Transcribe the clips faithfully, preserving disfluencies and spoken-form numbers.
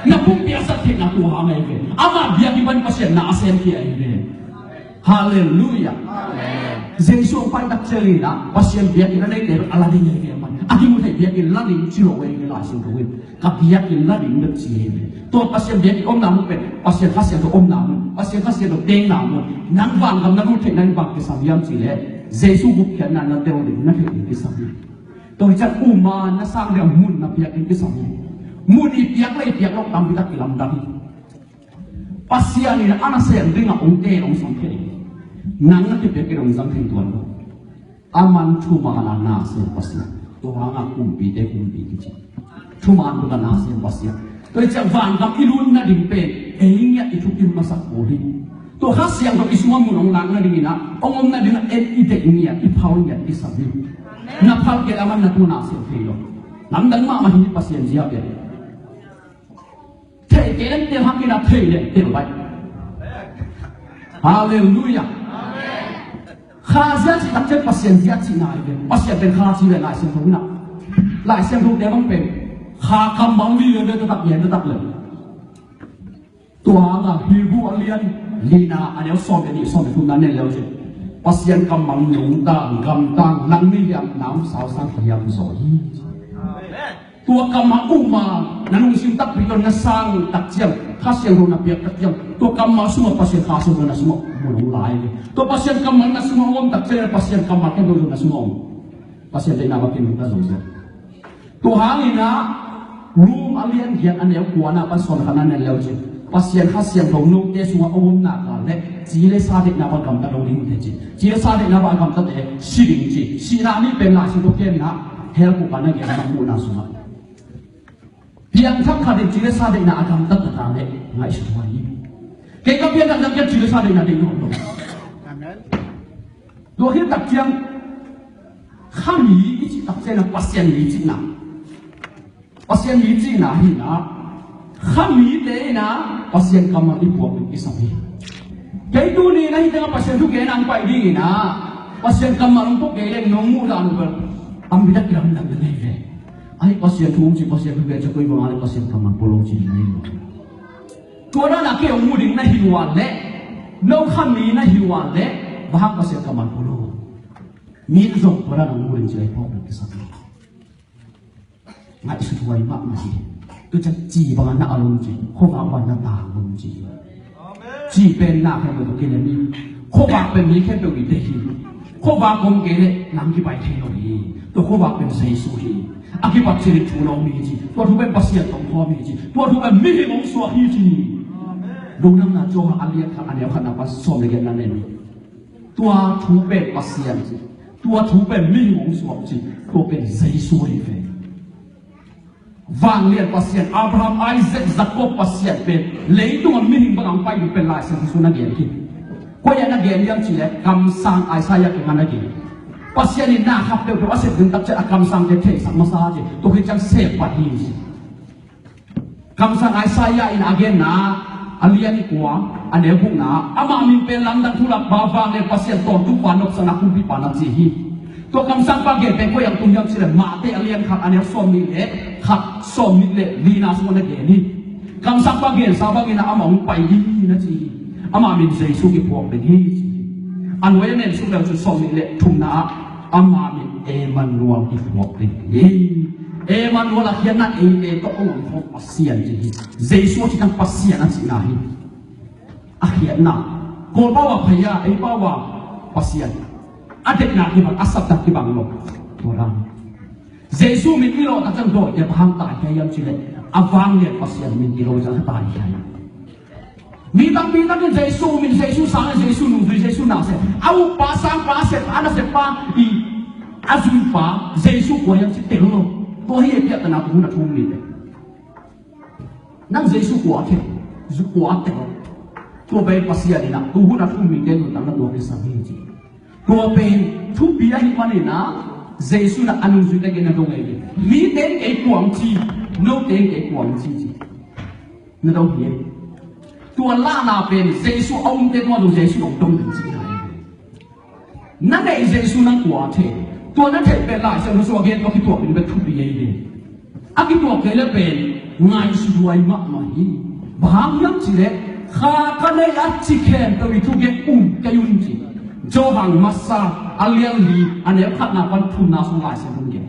Na pumpi a sat theihna tua hang ahi ve. Amah biakinn pan Pasian na a semkhia ahi ve. Halleluiah. Jesu hong pai tak ciangin ah Pasian biakinn a neite a la ding ahi ve. A kimu thei biakinn la ding ci lo ahi ve Lai Siangtho in. Ka biakinn la ding bek ci ahi ve. Tua Pasian biakinn omna mun pen Pasian Kha Siangtho omna mun, Pasian Kha Siangtho tengna mun. Nang vangam na lut theihna in bang kisam hiam cih leh Jesu gupkhiatna na tel ding na theih ding kisam hi. Tua hi ciang uma na sang ding a mun na piak ding kisam hi. Mun i piak le i piak lo tampi tak kilamdang hi. Pasian in a nasem ding a ong te ong sam thei. Nang na kipiak in ong zang thei tuan lo. A man thumang a na sem Pasian. Tua hang a kumpite kumpi kici. Thumang tung a na sem Pasian. Tua hi ciang vangam i lut nading pen ei ngiat i thukim masak pawl hi. Tua Kha Siangtho i sungah mun ong lak nading in ah ong om nading ah en i deih ngiat i phal ngiat i sam hi. Na phal kei a man na tung a na sem thei lo. Lamdang mahmah hi Pasian zia pen. Thei kei leng tel hak in a thei leng tel baih. Halleluiah. Kha zia cih tak ciang Pasian zia cihna hi ve. Pasian pen Kha ci ve Lai Siangtho in ah. Lai Siangtho te bang pen Kha kammal li ve ve taktak ngen taktak le. Tua hang a Hebru a lian lina a neu sawm le nih sawm le thumna nen leu cin. Pasian kammal nungta gamta nang mi hiam na om sausang hiam zaw hi. Tua kammal uma na lungsim takpi tawh na sang tak ciang Kha Siangtho na piak tak ciang tua kammal sungah Pasian Kha Siangtho na sungah mun ong lai ve. Tua Pasian kammal na sungah om tak ciang Pasian kammal khempeuh na sungah om. Pasian deihna bang kin na zo zo. Tua hangin ah Rom a lian giat a neu kuana pan sawm khatna nen leu cin. Pasian Kha Siangtho note sungah a omna kal le ci le sa deihna bang gamtat lo ding te ci. Ci le sa deihna bang a gamtate si ding ci. Sihna nih pen Lai Siangtho pianna hell kuka na gen na muhna sungah. Piangthak khat in ci le sa deihna a gamtat ta le ngaihsut huai hi. Kei ka piangthak dang kian ci le sa deihna deih nawn lo. Amen. Tua hi tak ciang khami i cih tak ciang Pasian mi cihna. Pasian mi cihna hi na. Khami te na Pasian kammal i puak ding i sam hi. Kei tuni na hi tengah Pasian thu gen ang pai ding i na. Pasian kammal ang puak kei leng nong muh dan uh bel. Ang bidak kiram dan na nei ve. Ai Pasian thu ci Pasian thu gen cakoi bang ale Pasian kammal puak lo ci ding nei lo. Tua dan a kei ang muh ding na hi wan le. No khami na hi wan le. Bahak Pasian kammal puak lo. Min zong tua dan ang muh ding ci lai puak ding i sam hi. Ngaihsut huai mahmah hi. Tua ciang ci bangin na al un ci, khuavak bangin na tang un ci. Ci pen na khempeuh tawh kilem hi. Khuavak pen mi khempeuh i deih hi. Khuavak om kei leh nang kipai thei lo hi. Tua khuavak pen Jesu hi. A kipat cil in thu lawm hi ci. Tua thu pen Pasian tawh khawm hi ci. Tua thu pen mihing hong suak hi ci. Lungdamna Johan a lian khat a neu khatna pan sawm le giatna nen hi. Tua thu pen Pasian ci. Tua thu pen mihing hong suak ci. Tua pen Jesu hi ve. Vanglian Pasian, Abraham, Isaac, Jacob Pasian pen leitungah mihing bangin pai ding pen Lai Siangtho sungah na gen hi. Koi ah na gen hiam cih leh kamsang Isaiah kiangah na gen. Pasian in na khat peuhpeuh a sep ding tak ciang a kamsangte theisak masa ci. Tua hi ciang sep pah hi ci. Kamsang Isaiah in a genna a lian kua a neu gukna, amah min pen lamdang thulakpa, vanglian Pasian, tawntung pa, nopsakna kumpipa na ci hi. Tua kamsangpa gen pen koi ah tung hiam cih leh Matthai a lian khat a neu sawm nih le khat, sawm nih le lina sungah na gen hi. Kamsangpa gensa bangin amah hong pai ding hi na ci hi. Amah min Jesu kiphuak ding hi ci hi. A nuai a nen suk leu cun sawm nih le thumna ah amah min Emmanuel kiphuak ding hi. Emmanuel a khiatna eite tawh hong om khawm Pasian ci hi. Jesu a ci tang Pasian a cihna hi. A khiatna. Kawl pau ah Phaya, ei pau ah Pasian. A deihna kibang, a sapna kibang lo. Tua dan. Jesu min i lawh tak ciang dawite bang hang taikhia hiam cih leh a vanglian Pasian min i lawh ciang a taikhia hi. Mi tampi takin Jesu min, Jesu sang, Jesu nungzui, Jesu nasep. A ukpa, sangpa, a seppa, a naseppa i a zuipa Jesu kua hiam cih tel lo. Tua hi e piahtana tua hun a thu-um mite. Nang Jesu kua a thei, zu kua a tel. Tua pen Pasian in ah tua hun a thu-um mite nuntakna tua kisam hi ci. Tua pen thupi ahih manin ah Jesu in ah a nungzuite kiangah na dong ei ve. Mite in kei kua hong ci, note in kei kua hong ci ci. Na dong hi e. Tua lahna pen Jesu a umte tungah zong Jesu in hong dong ding cihna hi. Na neih Jesu nang kua a thei. Tua na theih pen Lai Siangtho sungah a gen tua kituak ding bek thupi ei ve. A kituak kei leh pen Ngaihsuthuai mahmah hi. Bang hang hiam cih leh, kha ka neih a ci khempeuh i thugen um kei un ci. Johan masa a lian li a neu khatna pan thumna sung Lai Siangtho in gen.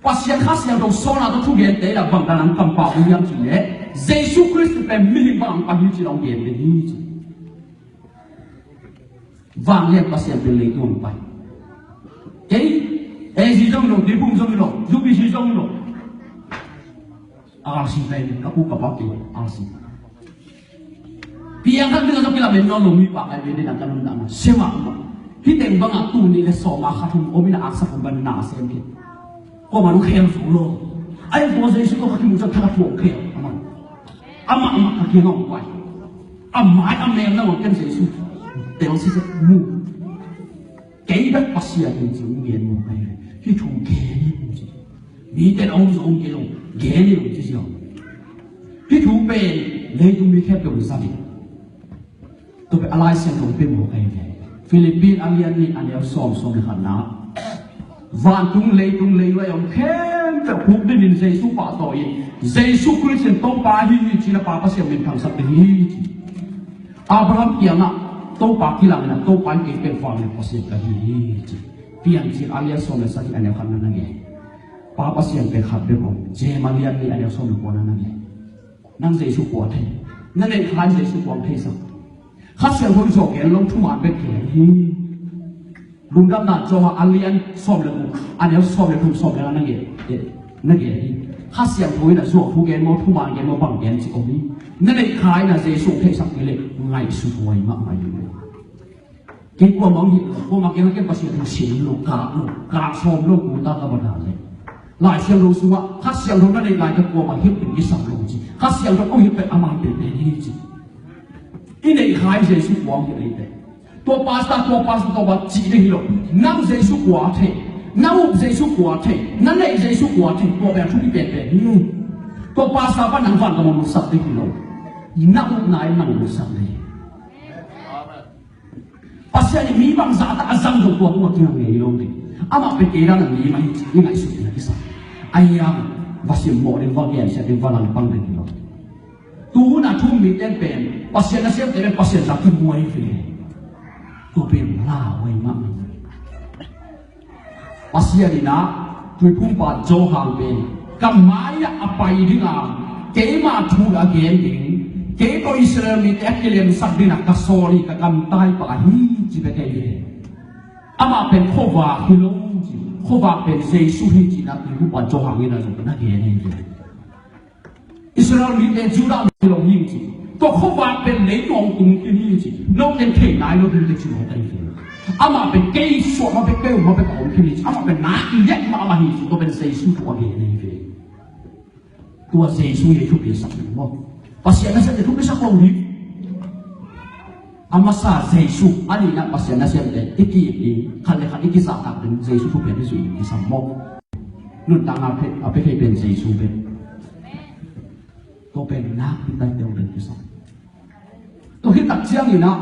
Pasian Kha Siangtho sawlna tawh thugente in a bang dan a kampau uh hiam cih leh, Jesu Khrist pen mihing bang a hi ci-in hong gen hi ci. Vanglian Pasian pen leitung hong pai. Kei, A G zong hi lo, Tuiphum zong hi lo, U B C zong hi lo. R C pen, ka pu ka pa kei, R C. Piang khat ding a zong kilamen nawn lo mipa ka hi ve, ding a ka nuntakna sem mahmah. Hih teng bangah tuni le sawm a khat hong om in a, aksa hong ban na sem kei. Kuamah hong khel zo lo. Ai, tua Jesu tawh ka kimuh ciang thak a thuak khel. Amah, amah, amah ka kiang a hong pai. A mai a mel na hong ken Jesu. Tel sisek mu. Kei bek Pasian hi ci hong gen mawk ahi ve. Hih thu gen hi hong ci. Mite in a om zo om kei lo. Gen hi hong ci ziau. Hih thu pen leitung mi khempeuh in zat hi. Tua pen a Lai Siangtho in pia mawk ahi ve. Philippi a lian nih a neu sawm, sawm le khatna. Vantung leitung leilua i om khempeuh khukdin in Jesu pahtawi in, Jesu Khrist in Topa ahi hi ci-in a Pa Pasian minthangsak ding hi ci. Abraham kiangah Topa kilang in a, Topa in kei pen vanglian Pasian ka hi hi ci. Piancil a lian sawm le sagih a neu khatna na gen. Pa Pasian pen khat bek om. James a lian nih a neu sawm le kuana na gen. Nang Jesu kua thei? Na neih kha in Jesu kua theisak? Kha Siangtho in zawh gen lo, thuman bek gen hi. Lungdamna Johan a lian sawm le guk, a neu sawm le thum, sawm le nga na gen, eh, na gen hi. Kha Siangtho in a zuak thu gen maw, thuman gen maw, bang gen cih om hi. Na neih kha in a Jesu theisak hi leh ngaihsuthuai mahmah hi. Kei kuamah hong hilh lo, kuamah kiangah ken Pasian thu sim lo, kah lo, kah sawm lo, kuta ka bana le. Lai Siangtho sungah, Kha Siangtho na neih lai teh kuamah hilh ding kisam lo ci. Kha Siangtho hong hilh pen amah pen pen hi ci. I neih kha in Jesu kua hong hilh ei teh. Tua pastor, tua pastor, tua pastor cih ding hi lo. Nang Jesu kua thei, na up Jesu kua thei, na neih Jesu kua thei, tua pen a thupi pen pen hi. Tua pastor pan nang van ka mun sak ding hi lo. Na upna in nang sak ding hi. Pasian in mi bangzah tak a zang zong tua tungah kinga ngei lo ding. Amah pen kei dan a mi mah hi ci, i ngaihsut ding a kisam. Ahi hang va simmawh ding, va gensiat ding, va langpang ding hi lo. Tu hun a thu-um mite pen Pasian nasemte pen Pasian zah kimu ahi ve. Tua pen lau ahi mah. Pasian in ah, Tuiphumpa Johan pen ka mai-ah a pai ding a, keima thu a gen ding, kei tawh Israel mite a kilemsak dingin ah ka sawl hi, ka gamtaipa hi ci bek hi. Amah pen khuavak hi lo ci, khuavak pen Jesu hi ci-in ah Tuiphumpa Johan in ah zong na gen hi. Israel mite, Judah mi lo hi ci. Tua khuavak pen leitung hong tung khin hi ci. Note in thei nai lo ding teh ci lo ka hi ve. Amah pen kei suah ma bek, kei um ma bek a om khin hi ci. Amah pen nak liat mahmah hi ci. Tua pen Jesu thu a gen hi ve. Tua Jesu i thupisak ding maw? Pasian nasem i thupisak lo ding. A masa Jesu, a nihna Pasian nasemte i ki-ip ding, khat le khat i kizahtak ding, Jesu thupiak i zuih ding kisam maw? Nuntakna a pia thei pen Jesu bek. Tua pen nakpi taite hong tel kisam. Tua hi tak ciangin ah,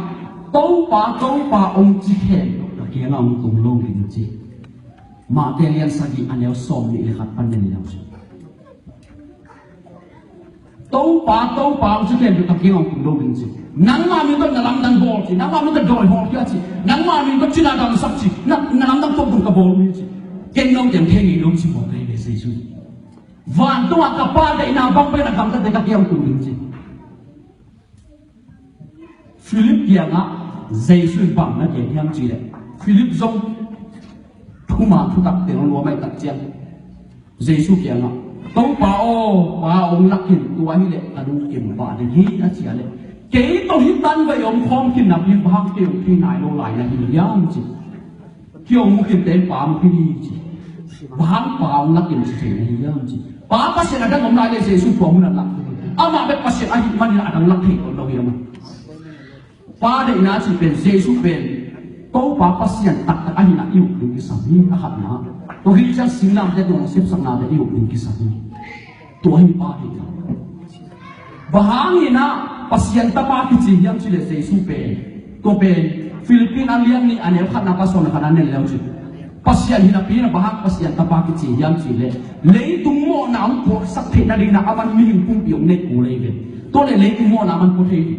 Topa, Topa hong ci khempeuh ka kiangah hong tung lo ding ci. Mate lian sagih a neu sawm nih le khat pan nen le hong ci. Topa, Topa hong ci khempeuh ka kiangah hong tung lo ding ci. Nangma min tawh na lamdang bawl ci, nangma min tawh dawi hawlkhia ci, nangma min tawh cina damsak ci, na, na lamdang tuamtuam ka bawl uh hi ci. Ken note in thei ngei lo ci bawl ka hi ve Jesu. Vantungah ka Pa deihna bang pen a gamtate ka kiang tung ding ci. Philip kiangah Jesu in bang na gen hiam cih leh, Philip zong thuman thutak teng lua mai tak ciang Jesu kiangah, Topa aw, Pa hong lak in, tua hi leh ka lungkim pah ding hi a cih leh, kei tawh hih tangvei hong khawm khin napi bang hang kei hong thei nai lo lai na hi hiam ci. Kei hong mu khin teh Pa hong thei hi ci. Bang hang Pa hong lak in ci thei na hi hiam ci. Pa Pasian a dang om lai leh Jesu tua mun a lak. Amah bek Pasian ahih manin a dang lak thei tuan lo hi a maw. Pa deihna cih pen Jesu pen Topa Pasian taktak ahihna i up ding kisam hi, a khatna. Tua hi ciang singlamteh tungah sepsaknate i up ding kisam hi. Tua hi Pa deihna. Bang hangin ah Pasian Tapa kici hiam cih leh Jesu pen, tua pen Philippi a lian nih a neu khatna pan sawm le khatna nen le uh ci. Pasian hi napi-in ah bang hang Pasian tapa kici hiam cih leh, leitung mawhna hong puaksak theih nadingin ah aman mihing pumpi hong neih kul hi ve. Tua leh leitung mawhna aman pua thei hi.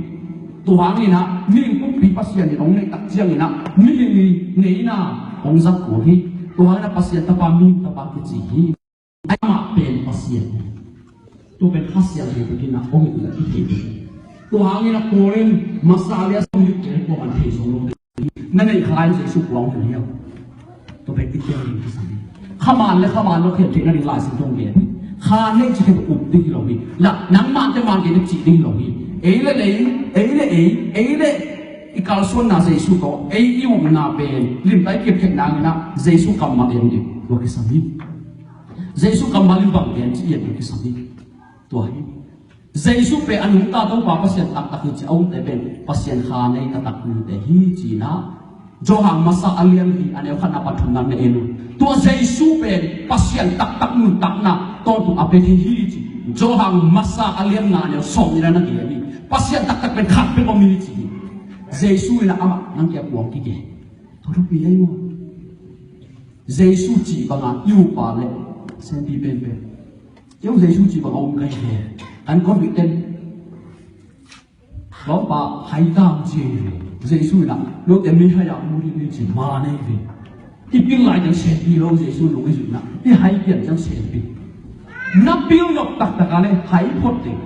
Tua hangin ah mihing pumpi Pasian in hong neih tak ciangin ah mihing ngeina hong zat kul hi. Tua hangin ah Pasian tapa mihing tapa kici hi. Amah pen Pasian hi. Tua pen Kha Siangtho bek in ah hong hilh a kithei hi. Tua hangin ah Korin masa a lian sawm nih, kel kua man thei zo lo. Na neih kha lai-in Jesu kua hong hilh hiam? Tua pen i tel ding kisam hi. Kha man le kha man lo khen theih nading Lai Siangtho hong gen hi. Kha neih ci khen up ding hi lo hi. Lah nang man te man kei na cih ding hi lo hi. Ei le ei, ei le ei, ei le i kalsuanna Jesu tawh ei i upna pen limtak i kep theih nadingin ah Jesu kammal en ding tua kisam hi. Jesu kammal in bang gen ci i en ding kisam hi. Tua hi. Jesu pen a nungta Topa Pasian taktak hi ci a umte pen Pasian kha nei taktak mite hi ci-in ah Johan masa a lian li a neu khatna pan thumna na en uh. Tua Jesu pen Pasian taktak nuntakna tawntung a pia hi ci Johan masa a lian nga a neu sawm nih na na gen hi. Pasian taktak pen khat bek om hi ci hi. Jesu in ah amah nang kiang kua hong kigen? Tua thupi ei maw? Jesu cih banga i upa le senpi penpen. Kei Jesu cih banga om ka hi ve. Kan Covid ten Lawmpa hai tam ci hi ve. Jesu in ah note mi hai a mu ding hi ci ma nei ve. I pil lai ciang senpi lo Jesu nung i zuihna. I hai pian ciang senpi. Na pil nop taktak a le hai phot ding.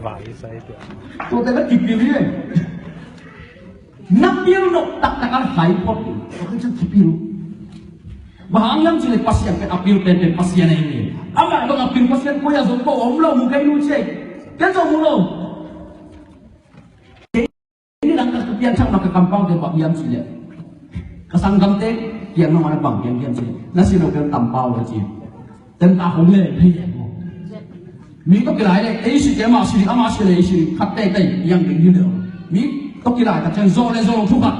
Vai sai tua. Tua te na kipil hi. Na pil nop taktak a hai phot ding. Tua te ciang kipil. Bang hang hiam cih leh Pasian pen a pil penpen Pasian ahi ve. Amah bang a pil Pasian koi a zong ko om lo mu kei nu ci. Ken zong mu lo. Ni dang ka pianthakna ka kampaute bang hiam cih leh, ka sanggamte kiang na mana bang piang hiam cih leh, na si lo piang tampau lo ci. Tenta hong le phei e ko. Mi tawh kilai le ei si te ama si, ama si le ei si khat teitei piang ding hi le. Mi tawh kilai ka ciang zo le zo thukhat,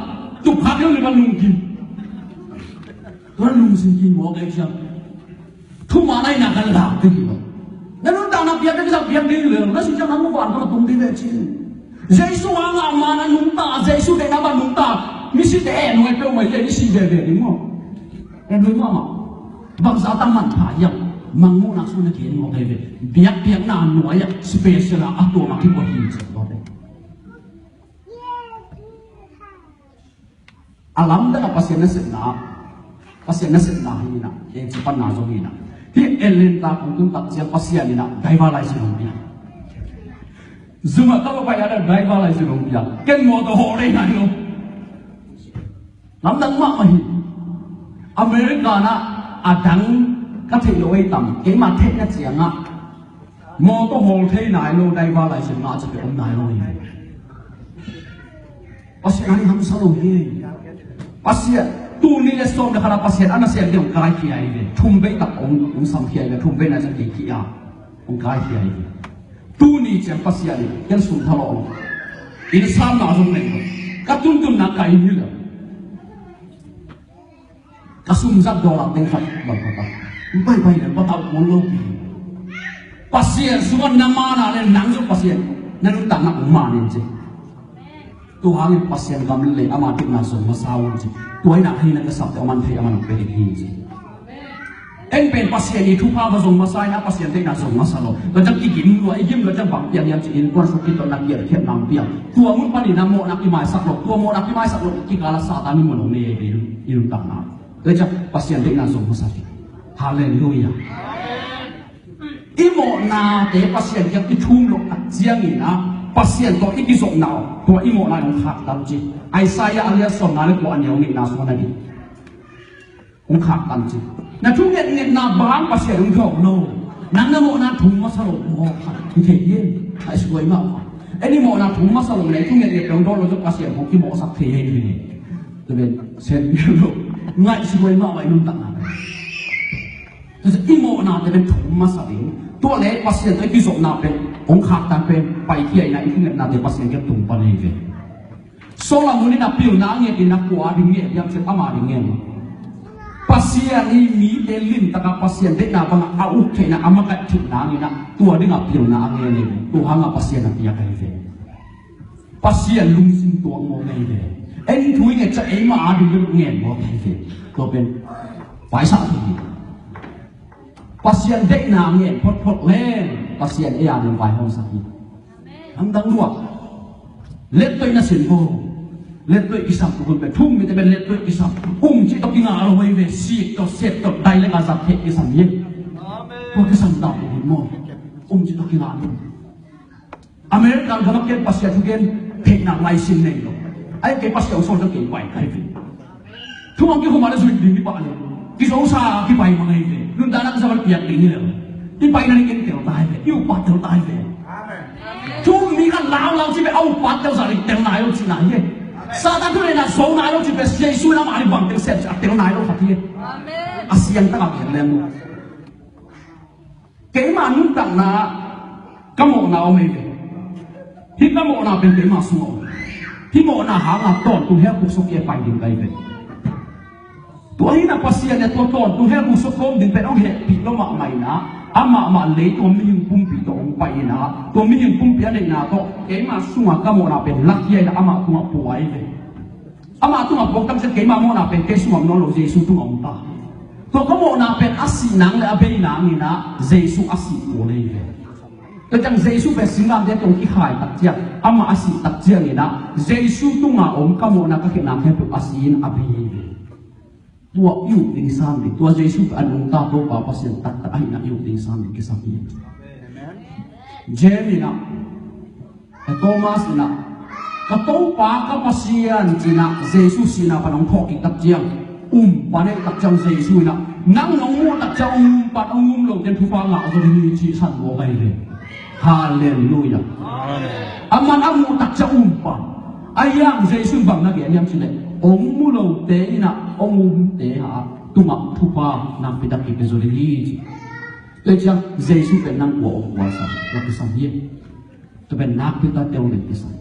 thukhat hi le ban lungkim. Tua lungsim kin mawk ei ciang. Thuman a ina kan lak ding hi lo. Na nuntakna piak ding, piak ding hi lo. Na si ciang na muh van ka tung ding ve cin. Jesu hanga man a nungta, Jesu deihna bang nungta. Misite eh nuai peuhmah hi, i si veve ding maw? Eh nuai mahmah. Bangzah ta manpha hiam? Mangmuhna sung na gen maw kai ve. Biakpiakna nuai ah special a a tuam a kipua hi ci. A lamdang a Pasian nasepna, Pasian nasepna hi na, eng ci panna zong hi na. Hi ellen ta kong tun tak ciang Pasian hi na, driver license hong pia. Zuma ta lo pai a driver license hong pia. Ken mawtaw haw rei nai lo. Lamdang mahmah hi. America na a dang ka theih lo ei tam, keima theihna ciangah mawtaw hawl thei nai lo, driver license ngah ciang pia om nai lo hi. Pasian a ni hamsa lo hi. Pasian, tuni le sawm le khat a Pasian a nasem ding hong kaikhia hi ve. Thum vei tak hong, hong samkhia hi ve. Thum vei na ciang kei khia hong kaikhia hi ve. Tuni ciang Pasian in ken sum thalawh lo. Inn samna zong nei lo. Ka tuntunna ka inn hi lo. Ka sum zat dollar teng khat bang khat a. Bai bai le patauh mun lo pi. Pasian sungah na mana le nang zong Pasian na nuntakna hong man in ci. Tua hangin Pasian gam le ama deihna zong masa un ci. Tua hi na hei na ka sapte a man thei a man hong pe ding hi ci. Eng pen Pasian i thupha va zong masa in a Pasian deihna zong masa lo. Tua ciang i gim lua, i gim lua ciang bang piang hiam ci in kuan suk kitotna kiat khiat nang piang. Tua mun panin a mawhna kimaisak lo. Tua mawhna kimaisak lo kikal a Satan in mun hong nei hi ve i nuntakna. Tua ciang Pasian deihna zong masa hi. Halleluiah. I mawhnate Pasian kiang i thum loh tak ciangin a Pasian tawh i kizopna tua i mawhna in hong khaktan ci. Isaiah a lian sawmna le kua a neu nihna sungah na ding. Hong khaktan ci. Na thungetngetna bang Pasian hong thawk lo. Nang na mawhna thum masa lo maw khat hi thei hi. Ai suai mah. Ei ni mawhna thum masa lo, na i thungetnget dong dawn lo zong Pasian hong kimawhsak thei hi hi. Tua pen sen lo. Ngaih suai mah mah i nuntakna. Tua i mawhnate pen thum masa ding. Tua le Pasian tawh i kizopna pen hong khaktan pen paikhia in a i thungetnate Pasian kiang tung pan hi ve. Solomon in a pilna a nget in a kua ding nget hiam cih leh ama ding nget. Pasian i mite limtaka Pasian deihna banga a uk theihna a makaih theihna hangin a tua dinga pilna a nget in tua hanga Pasian a piak ahi ve. Pasian lungsim tuak mawk ahi ve. En thu i nget ciang eima a ding bek ngen mawk hi ve. Tua pen paisa thu hi. Pasian deihna ngen photphot leng Pasian ei a ding vaihawmsak hi. Hamdang lua. Lettoih na sin bo. Lettoih kisam tu kun pen thum mite pen lettoih kisam. Um cih tawh kingah lo hi ve. Sik tawh, sep tawh, dai leng a zat theh kisam hi. Tua kisam tau tu kun maw. Um cih tawh kingah lo. America gam ah ken Pasian thu gen theihna laisin nei lo. Ai kei Pasian hong sawl ciang kei pai ka hi ve. Thu hong kikhum a le zuih ding hi pah le. Kizosa kipai mang hi ve. Nuntakna ka sa val piak ding hi le. I paina ding in tel ta hi ve. I upat tel ta hi ve. Thu mi khat laulau ci ve a upat tel sa ding tel nai lo ci nai hi. Satan thu neihna zo nai lo ci ve Jesu in amah ding bang tel sem ci a tel nai lo khat hi. A siang tak a gen leng lo. Keima nuntakna ka mawhna om hi ve. Hih ka mawhna pen keima sung a om. Hih mawhna hanga tawntung hell guk sung kia pai ding ka hi ve. Tua hi na Pasian in tua tawntung hell guk sung kawm ding pen hong hehpih lo mahmah in ah, amah mah lei tua mihing pumpi tawh hong pai in ah, tua mihing pumpi a neihna tawh keima sunga ka mawhna pen lakhia in ah amah tungah pua hi ve. Amah tungah puak tak ciang keima mawhna pen kei sungah om nawn lo, Jesu tungah om ta. Tua ka mawhna pen a sih nang le a bei nang in ah Jesu a sih kul hi ve. Tua ciang Jesu pen singlamteh tawh kikhai tak ciang, amah a sih tak ciangin ah Jesu tungah om ka mawhna ka khitna khempeuh a sih in a bei hi ve. Tua i up ding sam ding, tua Jesu pen a nungta Topa Pasian taktak ahihna i up ding sam ding kisam hi. James in ah Thomas in ah, ka Topa ka Pasian ci-in ah Jesu sihna pan hong phawk kik tak ciang, um pan hong heh tak ciang Jesu in ah, nang nong muh tak ciang um pan hong um lote in thupha ngah zaw ding hi ci san mawk ahi ve. Halleluiah. Amen. Aman a muh tak ciang um pan. Ahi hang Jesu in bang na gen hiam cih leh, hong mu lote in ah hong umte a tungah thupha nakpi tak kipia zaw ding hi ci. Tua ciang Jesu pen nang kua hong kuasa, na kisam hi. Tua pen nakpi tak teu ding kisam.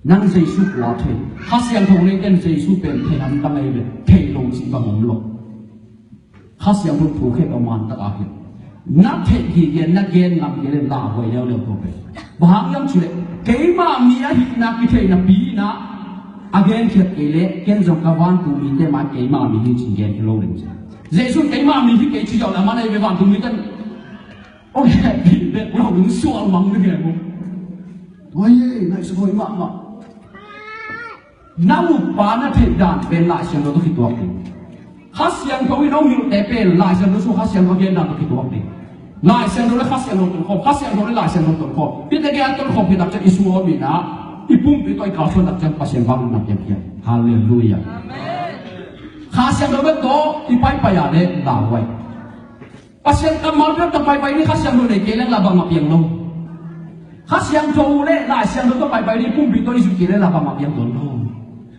Nang Jesu kua thei. Kha Siangtho nei ten Jesu pen thei hamtang ahi ve, thei lo cih bang om lo. Kha Siangtho thu khek a man tak a hi. Na theih hi gen, na gen ngam hi leh lauhuai leuleu tua pen. Bang hang hiam cih leh, keima mi ahihna kitheihna pi in ah a genkhiat kei leh, ken zong ka vantung mite mai keima mi hi ci gen hi lo ding ci. Jesu keima mi hi kei ci ziau leh a man ahi ve, vantung mite in Ong hehpih bek lo, ong sual mang ding hi ung. Tua hi, ngaihsut huai mahmah. Na up pa na theih dan pen Lai Siangtho tawh kituak ding. Kha Siangtho in hong hilhte pen Lai Siangtho sung Kha Siangtho gen dan tawh kituak ding. Lai Siangtho le Kha Siangtho tonkhawm, Kha Siangtho le Lai Siangtho tonkhawm. Hihte gen tonkhawm hi tak ciang i sual om in ah, i pumpi tawh i kalsuan tak ciang Pasian vangliatna piang hi. Halleluiah. Amen. Kha Siangtho bek tawh i paipai a leh lauhuai. Pasian kammal bek tawh paipai ding, Kha Siangtho nei kei leng lah bangmah piang lo. Kha Siangtho le Lai Siangtho tawh paipai ding, pumpi tawh i zuih kei leng lah bangmah piang tuan lo.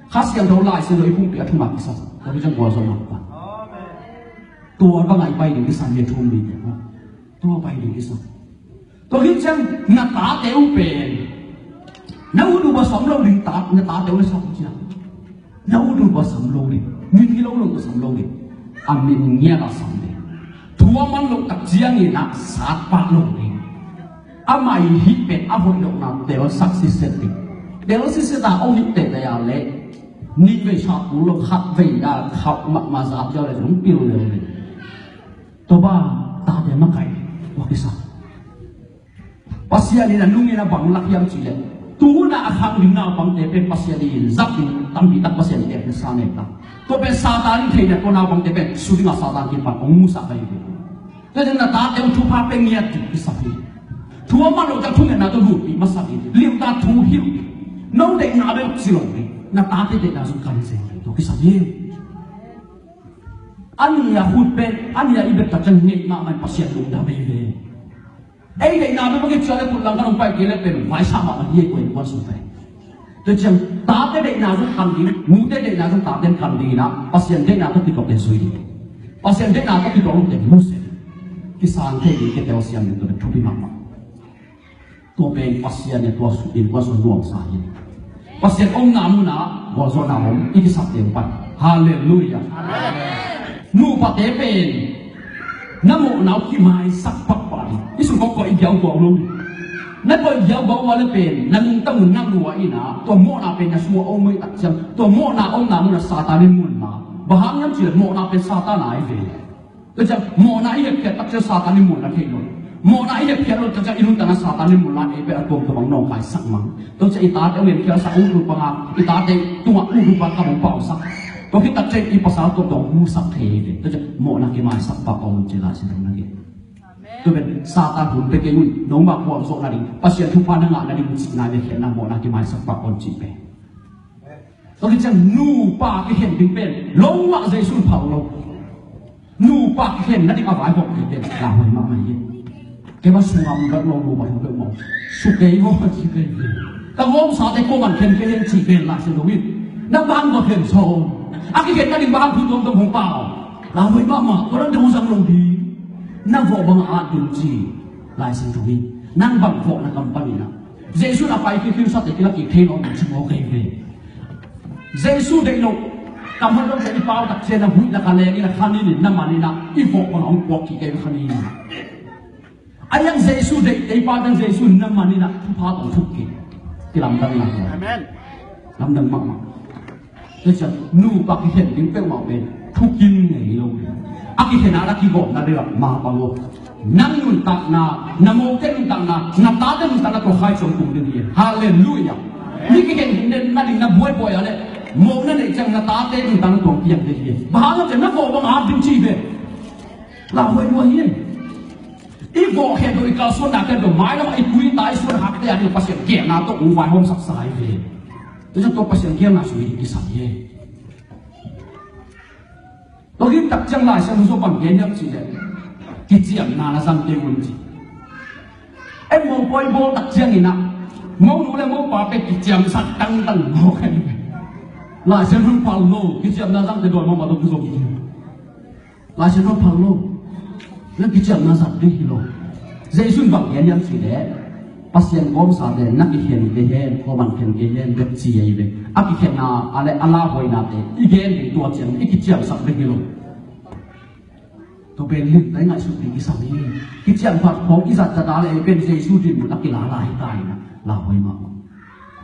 Kha Siangtho, Lai Siangtho i pumpi a thumang kisam. Tua hi ciang gualzawhna pan. Tua bangah i pai ding kisam hi, thu um ding te maw. Tua pai ding kisam. Tua hi ciang na tate uh pen, na ut uh a sam lo ding, ta, na tate uh na sam uh ciang. Na ut uh a sam lo ding. Min hi lo lo uh a sam lo ding. A min ngiat a sam ding. Thu a man loh tak ciangin a sat pah lo ding. Amah i hih pen a hoih lohna telsak sitset ding. Telsak sitset a hong hih teitei a leh, nih vei sat kul lo, khat vei a khauh mahmah, zat ziau leh zong pil lel ding. Tua bang tate makaih, tua kisam. Pasian in a nung in a bang lak hiam cih leh, tu hun a a khang ding naupangte pen Pasian in zat ding tampi tak Pasian in tepsa nek ta. Tua pen Satan in theihna tua naupangte pen su ding a Satan kipan hong musak ahi ve. Tua ciang na tate uh thupha pe ngiat ding kisam hi. Thu a man loh ciang thungetna tawh lutpih masa ding. Limtak thu hilh ding. No deihna bek ci lo ding. Na tate deihna zong kan zeng ding. Tua kisam hi. A ni a khut pen, a ni a i bek tak ciang ngeih mahmah in Pasian lungdam ahi ve. Ei deihna bek bangin ciah le khut lang kan hong pai kei leh pen vaisa mahmah hi, ei kua in kuan sung pen. Tua ciang tate deihna zong kan ding, nute deihna zong tate in kan ding in a, Pasian deihna tawh kituak le zui ding. Pasian deihna tawh kituak lote musia ding. Kisang thei ding, kei teu siam ding, tua pen thupi mahmah. Tua pen Pasian in tua su in tua su nuamsa hi. Pasian omna munah gualzawhna om, i kisapte uh pan. Halleluiah. Amen. Nupate pen na mawhna uh kimaisak pakpak ding. I sungkhawm kawh i giau guau lo ding. Na koih ziau bau a le pen na nungta mun na lua in ah, tua mawhna pen na sung a om ahih tak ciang, tua mawhna omna mun ah Satan in mun la. Bang hang hiam cih leh mawhna pen Satan a hi ve. Tua ciang mawhna i hepkhiat tak ciang Satan in mun la thei lo. Mawhna i hepkhiat lo tak ciang i nuntakna Satan in mun la, ei pen a tuamtuam bang nawngkaisak mang. Tua ciang i tate uh hong khialsak, ut ut bang a, i tate tungah ut ut bang a kam hong pausak. Tua khit tak ciang i pasal tuamtuam hong husak thei hi ve. Tua ciang mawhna kimaisak pah kawm un ci Lai Siangtho na gen. Tua pen Satan hun pia kei un, noma khualzawh nading, Pasian thupha na ngah nading cihna le khiatna mawhna kimaisak pah kawm cih pen. Tua khit ciang nupa kikhen ding pen lo mah Jesu in phal lo. Nupa kikhen nading a vaihawm kei pen lauhuai mahmah hi. Keimah sungah om vet lo, nupa thu peuhmah om. Suk kei maw, ci kei ve. Ka gawmsate kuaman khen kei hiam ci pen Lai Siangtho in. Nang bang va khen sawn. A kikhen nading bang thu tuamtuam hong pau. Lauhuai mahmah, tua dan dong zang lo ding. Na vawh bang a at ding ci. Lai Siangtho in. Nang bang vawh na kam pan in ah. Jesu in a pai khialkhial sate kilak kik thei nawn ding ci maw kei ve. Jesu deih loh. Kam hon dong i pau tak ciang a huih na ka leng in a khan in na man in a i vawh bang a hong puak kik kei khan in. A yang Jesu deih, deih pa dang Jesu na man in a thupha tawh thuk kik. Kilamdang na hi. Amen. Lamdang mahmah. Tua ciang nupa kikhen ding peuhmah pen thukim ngei lo. A kikhen a na kigawmna ding ah mapang lo. Nang nuntakna, na mote nuntakna, na tate nuntakna tua khaici hong tung ding hi. Halleluiah. Mi kikhen nading na buaibuai a le mo na neih ciang na tate nuntakna tua hong piang ding hi. Bang hang hiam cih leh na vawh bang a at ding ci ve. Lauhuai lua hi. I vawh khempeuh, i kalsuanna khempeuh, mailam ah i tui i ta, i suan hakte a ding Pasian geelna tawh hong vaihawmsaksa hi ve. Tua ciang tua Pasian geelna sui ding kisam hi. Tua khit tak ciang Lai Siangtho sung bang gen hiam cih leh kiciamna na zang kei un ci. Ei mopawi bawl tak ciangin ah monu le mopa pen kiciamsak tangtang mawk hi. Lai Siangtho in phal lo, kiciamna zangte dawi mahmah tawh kizom hi. Lai Siangtho phal lo. Na kiciamna zat ding hi lo. Jesu in bang gen hiam cih leh Pasian gawmsate na kikhen kei hen, kuaman khen kei hen bek ci ahi ve. A kikhenna a le a lauhuainate i gen ding, tua ciang i kiciamsak ding hi lo. Tua pen limta i ngaihsut ding kisam hi. Kiciam phat khawng i zat zat a le ei pen Jesu dinmun a kila lai ta in ah lauhuai mahmah.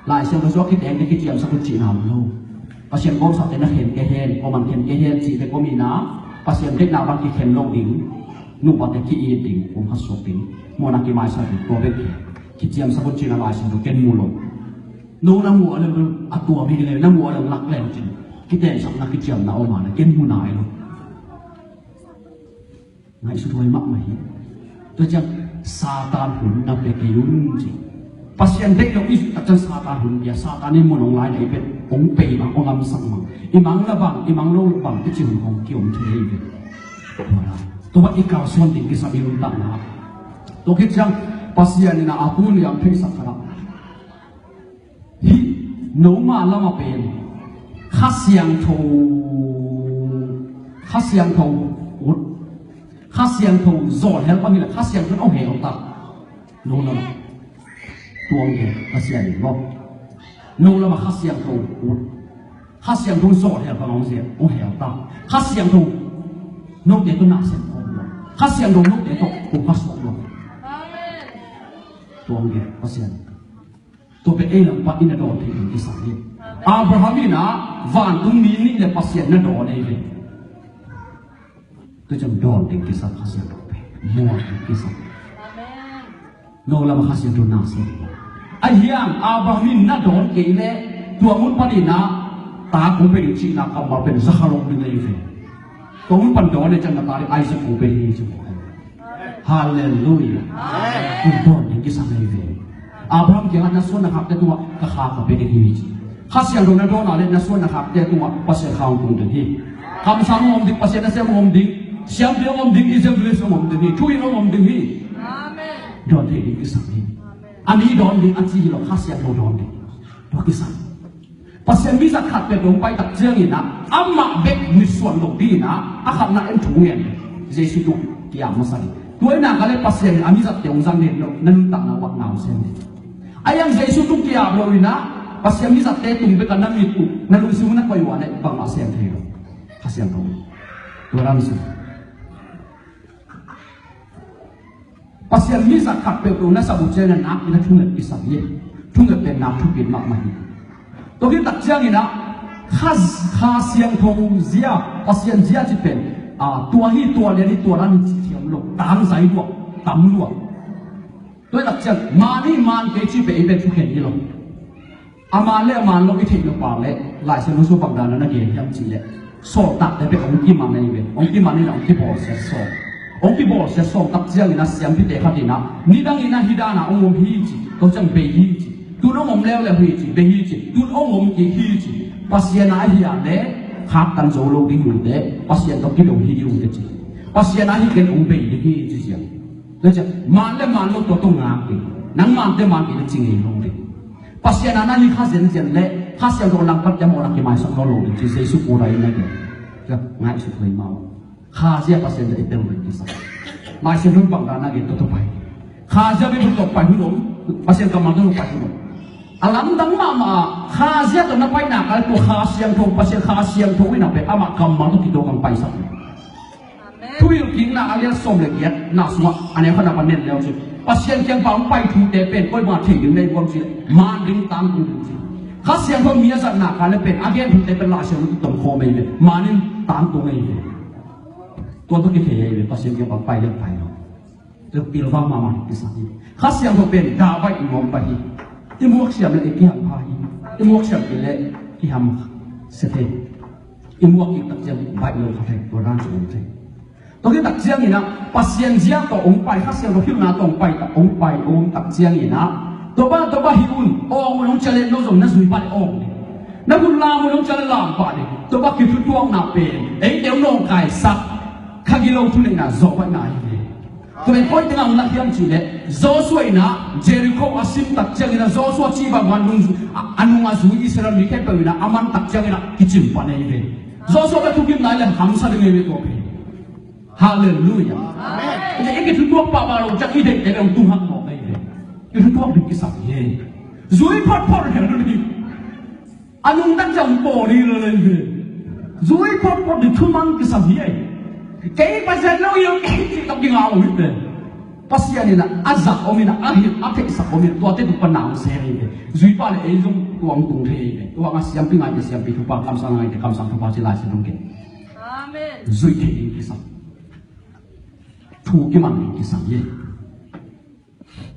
Lai Siangtho sung a kiteng ding kiciamsak un cihna om lo. Pasian gawmsate na khen kei hen, kuaman khen kei hen cih bek om in ah, Pasian deihna bang kikhen lo ding, nupate ki-it ding, kum khat suak ding, mawhna kimaisak ding, tua bek hi. Kiciamsak un cihna Lai Siangtho ken mu lo. No na muh a le a tuam hi le, na muh a le lak leng cin. Kitensakna kiciamna om a le ken mu nai lo. Ngaihsut huai mahmah hi. Tua ciang Satan hun na pia kei un ci. Pasian deih lo i zui tak ciang Satan hun pia, Satan in mun hong lai lei pen hong pei bang, hong ngamsak bang, i mang na bang, i mang lo bang i ci hun hong kiom thei hi ve. Tua bang i kalsuan ding kisam i nuntakna. Tua khit ciang Pasian in a a tun liam theisak khat ah Hih noma lamah pen Kha Siangtho, Kha Siangtho ut, Kha Siangtho zawlhel bang hileh Kha Siangtho in aw hel ta. No lamah tuang ke Kha Siangtho in maw? No lamah Kha Siangtho ut, Kha Siangtho zawlhel bang aw hel ta. Kha Siangtho note tawh na sem khawm lo. Kha Siangtho note tawh kum kha suak lo. Tuang ke Kha Siangtho. Tua pen ei lam pan i na dawn thei ding kisam hi. Abraham in a vantungmi nih le Pasian na dawn ei ve. Tua ciang dawn ding kisam Kha Siangtho pen. Muang ding kisam. No lam Kha Siangtho na sem. A hiang Abraham in na dawn kei le tua mun pan in a ta kong pe ding cihna kammal pen zakhalong ding ei ve. Tua mun pan dawn le ciang na ta ding Isaac kong pe ding hi ci. Halleluiah. Amen. Tua dawn ding kisam ei ve. Abraham kiangah na suan na khakte tungah ka kha ka pe ding hi ci. Kha Siangtho na dawn a le na suan na khakte tungah Pasian kha hong tung ding hi. Kamsang hong om ding, Pasian nasem hong om ding, siampi hong om ding, evangelist hong om ding hi, thuhilh hong om ding hi. Amen. Dawn thei ding kisam hi. Amen. A mi dawn ding a ci hi lo, Kha Siangtho dawn ding. Tua kisam. Pasian mizat khat peuh hong pai tak ciangin ah amah bek nisuan lo dingin ah a khatna en thu ngen. Jesu tung ki-ap masa ding. Tua in ah ka le Pasian in a mizatte hong zang den lo, na nuntakna uh ah na hong sem ding. A hiang Jesu tung ki-ap lo in ah Pasian mizatte tung bek a na mit uh, na lungsim uh na koih uh a leh bangmah sem thei lo. Kha Siangtho. Tua lam sim. Pasian mi zat khat peuhpeuh na sap uh ciangin a nak in a thunget kisam hi. Thunget pen nak thupit mahmah hi. Tua khit tak ciangin ah Kha, Kha Siangtho zia, Pasian zia ci pen, a, tua hi, tua lian hi, tua lam hi ci thiam lo, tangzai lua, tam lua. Tua hi tak ciang man hi, man kei ci pen i pen thukhen hi lo. A man le a man lo i theih lo pa le, Lai Siangtho sung bang dan a na gen hiam cih leh, sawltakte pen hong kiman ahi ve, hong kiman in a hong kibawlsiat sawm. Hong kibawlsiat sawm tak ciangin a siampite khat in a, nidang in a hih dan a hong om hi ci, tua ciang bei hi ci, tun hong om leuleu hi ci, bei hi ci, tun hong om kik hi ci. Pasian a ahi a le, khaktan zo lo ding hi uh teh, Pasian tawh kido hi ding uh teh ci. Pasian a ahi ken hong bei ding hi ci ciang. Tua ciang, man le man lo tua tawh ngak ding. Nang mante man kei le ci ngei lo ding. Pasian a na hi kha zenzen le, Kha Siangtho langpat kiam aw na kimaisak nawn lo ding ci, Jesu kura in na gen. Ngaihsut huai mah uh. Kha zia Pasian zia i tel ding kisam. Lai Siangtho bang dan na gen tawh tawh pai. Kha zia Bible tawh pai hun om, Pasian kammal tawh pai hun om. A lamdang mahmah a, Kha zia tawh na pai nak a, tua Kha Siangtho, Pasian Kha Siangtho in a pen amah kammal tawh kituak hong paisak. Thuhilhkikna a lian sawm le giat na sungah a neu khat na pan nen leu ci. Pasian kiang pan hong pai thute pen koi bang a thei ding na hi hiam ci leh, man ding, tangtung ding ci. Kha Siangtho mi a zat nak a le pen a gen thute pen Lai Siangtho tawh ton khawm ahi ve. Man in tangtung ahi ve. Tua tawh kithei ahi ve, Pasian kiang pan pai le pai lo. Tua pilvang mahmah kisam hi. Kha Siangtho pen dah baih nuam pai hi. I muak siam le i kihampha hi. I muak siam kei le kihamsia thei. I muak kik tak ciang baih lo kha thei, tua dan ci om thei. Tua khit tak ciangin ah, Pasian zia tawh hong pai, Kha Siangtho hilhna tawh hong pai, tak hong pai, hong tak ciangin ah, tua bang, tua bang hih un, awng un hong ciah le no zong na zui pah le awng ding. Na hun lam un hong ciah le lam pah ding. Tua bang kithutuakna pen eite hong nawngkaisak kha gilo thuneihna, zawhbaihna hi ve. Tua pen koi tengah hong lak hiam cih leh, Joshua in ah Jericho a sim tak ciangin ah, Joshua cih bang bang nung, a, a nung a zui Israel mi khempeuh in ah a man tak ciangin ah kicim pan ahi ve. Joshua bek thukimna hi leh hamsa ding ahi ve tua pen. Halleluiah. Amen. I kithutuak pahpah lo ciang i deihte bek hong tung hak mawk ahi ve. Kithutuak ding kisam hi. Zui photphot lel ding. A nungta ciang pawl hi lo lel hi. Zui photphot ding, thumang kisam hi ei. Kei Pasian lo hi lo, kei cih tak ding a om hi te. Pasian in a zak om in a, a hilh a theihsak om in a, tuate tung pan na hong sem hi te. Zui pah le ei zong tua hong tung thei hi te. Tua hang a siampi ngaite siampi thupha, kamsang ngaite kamsang thupha ci Lai Siangtho in gen. Amen. Zui thei ding kisam. Thu kiman ding kisam hi ei.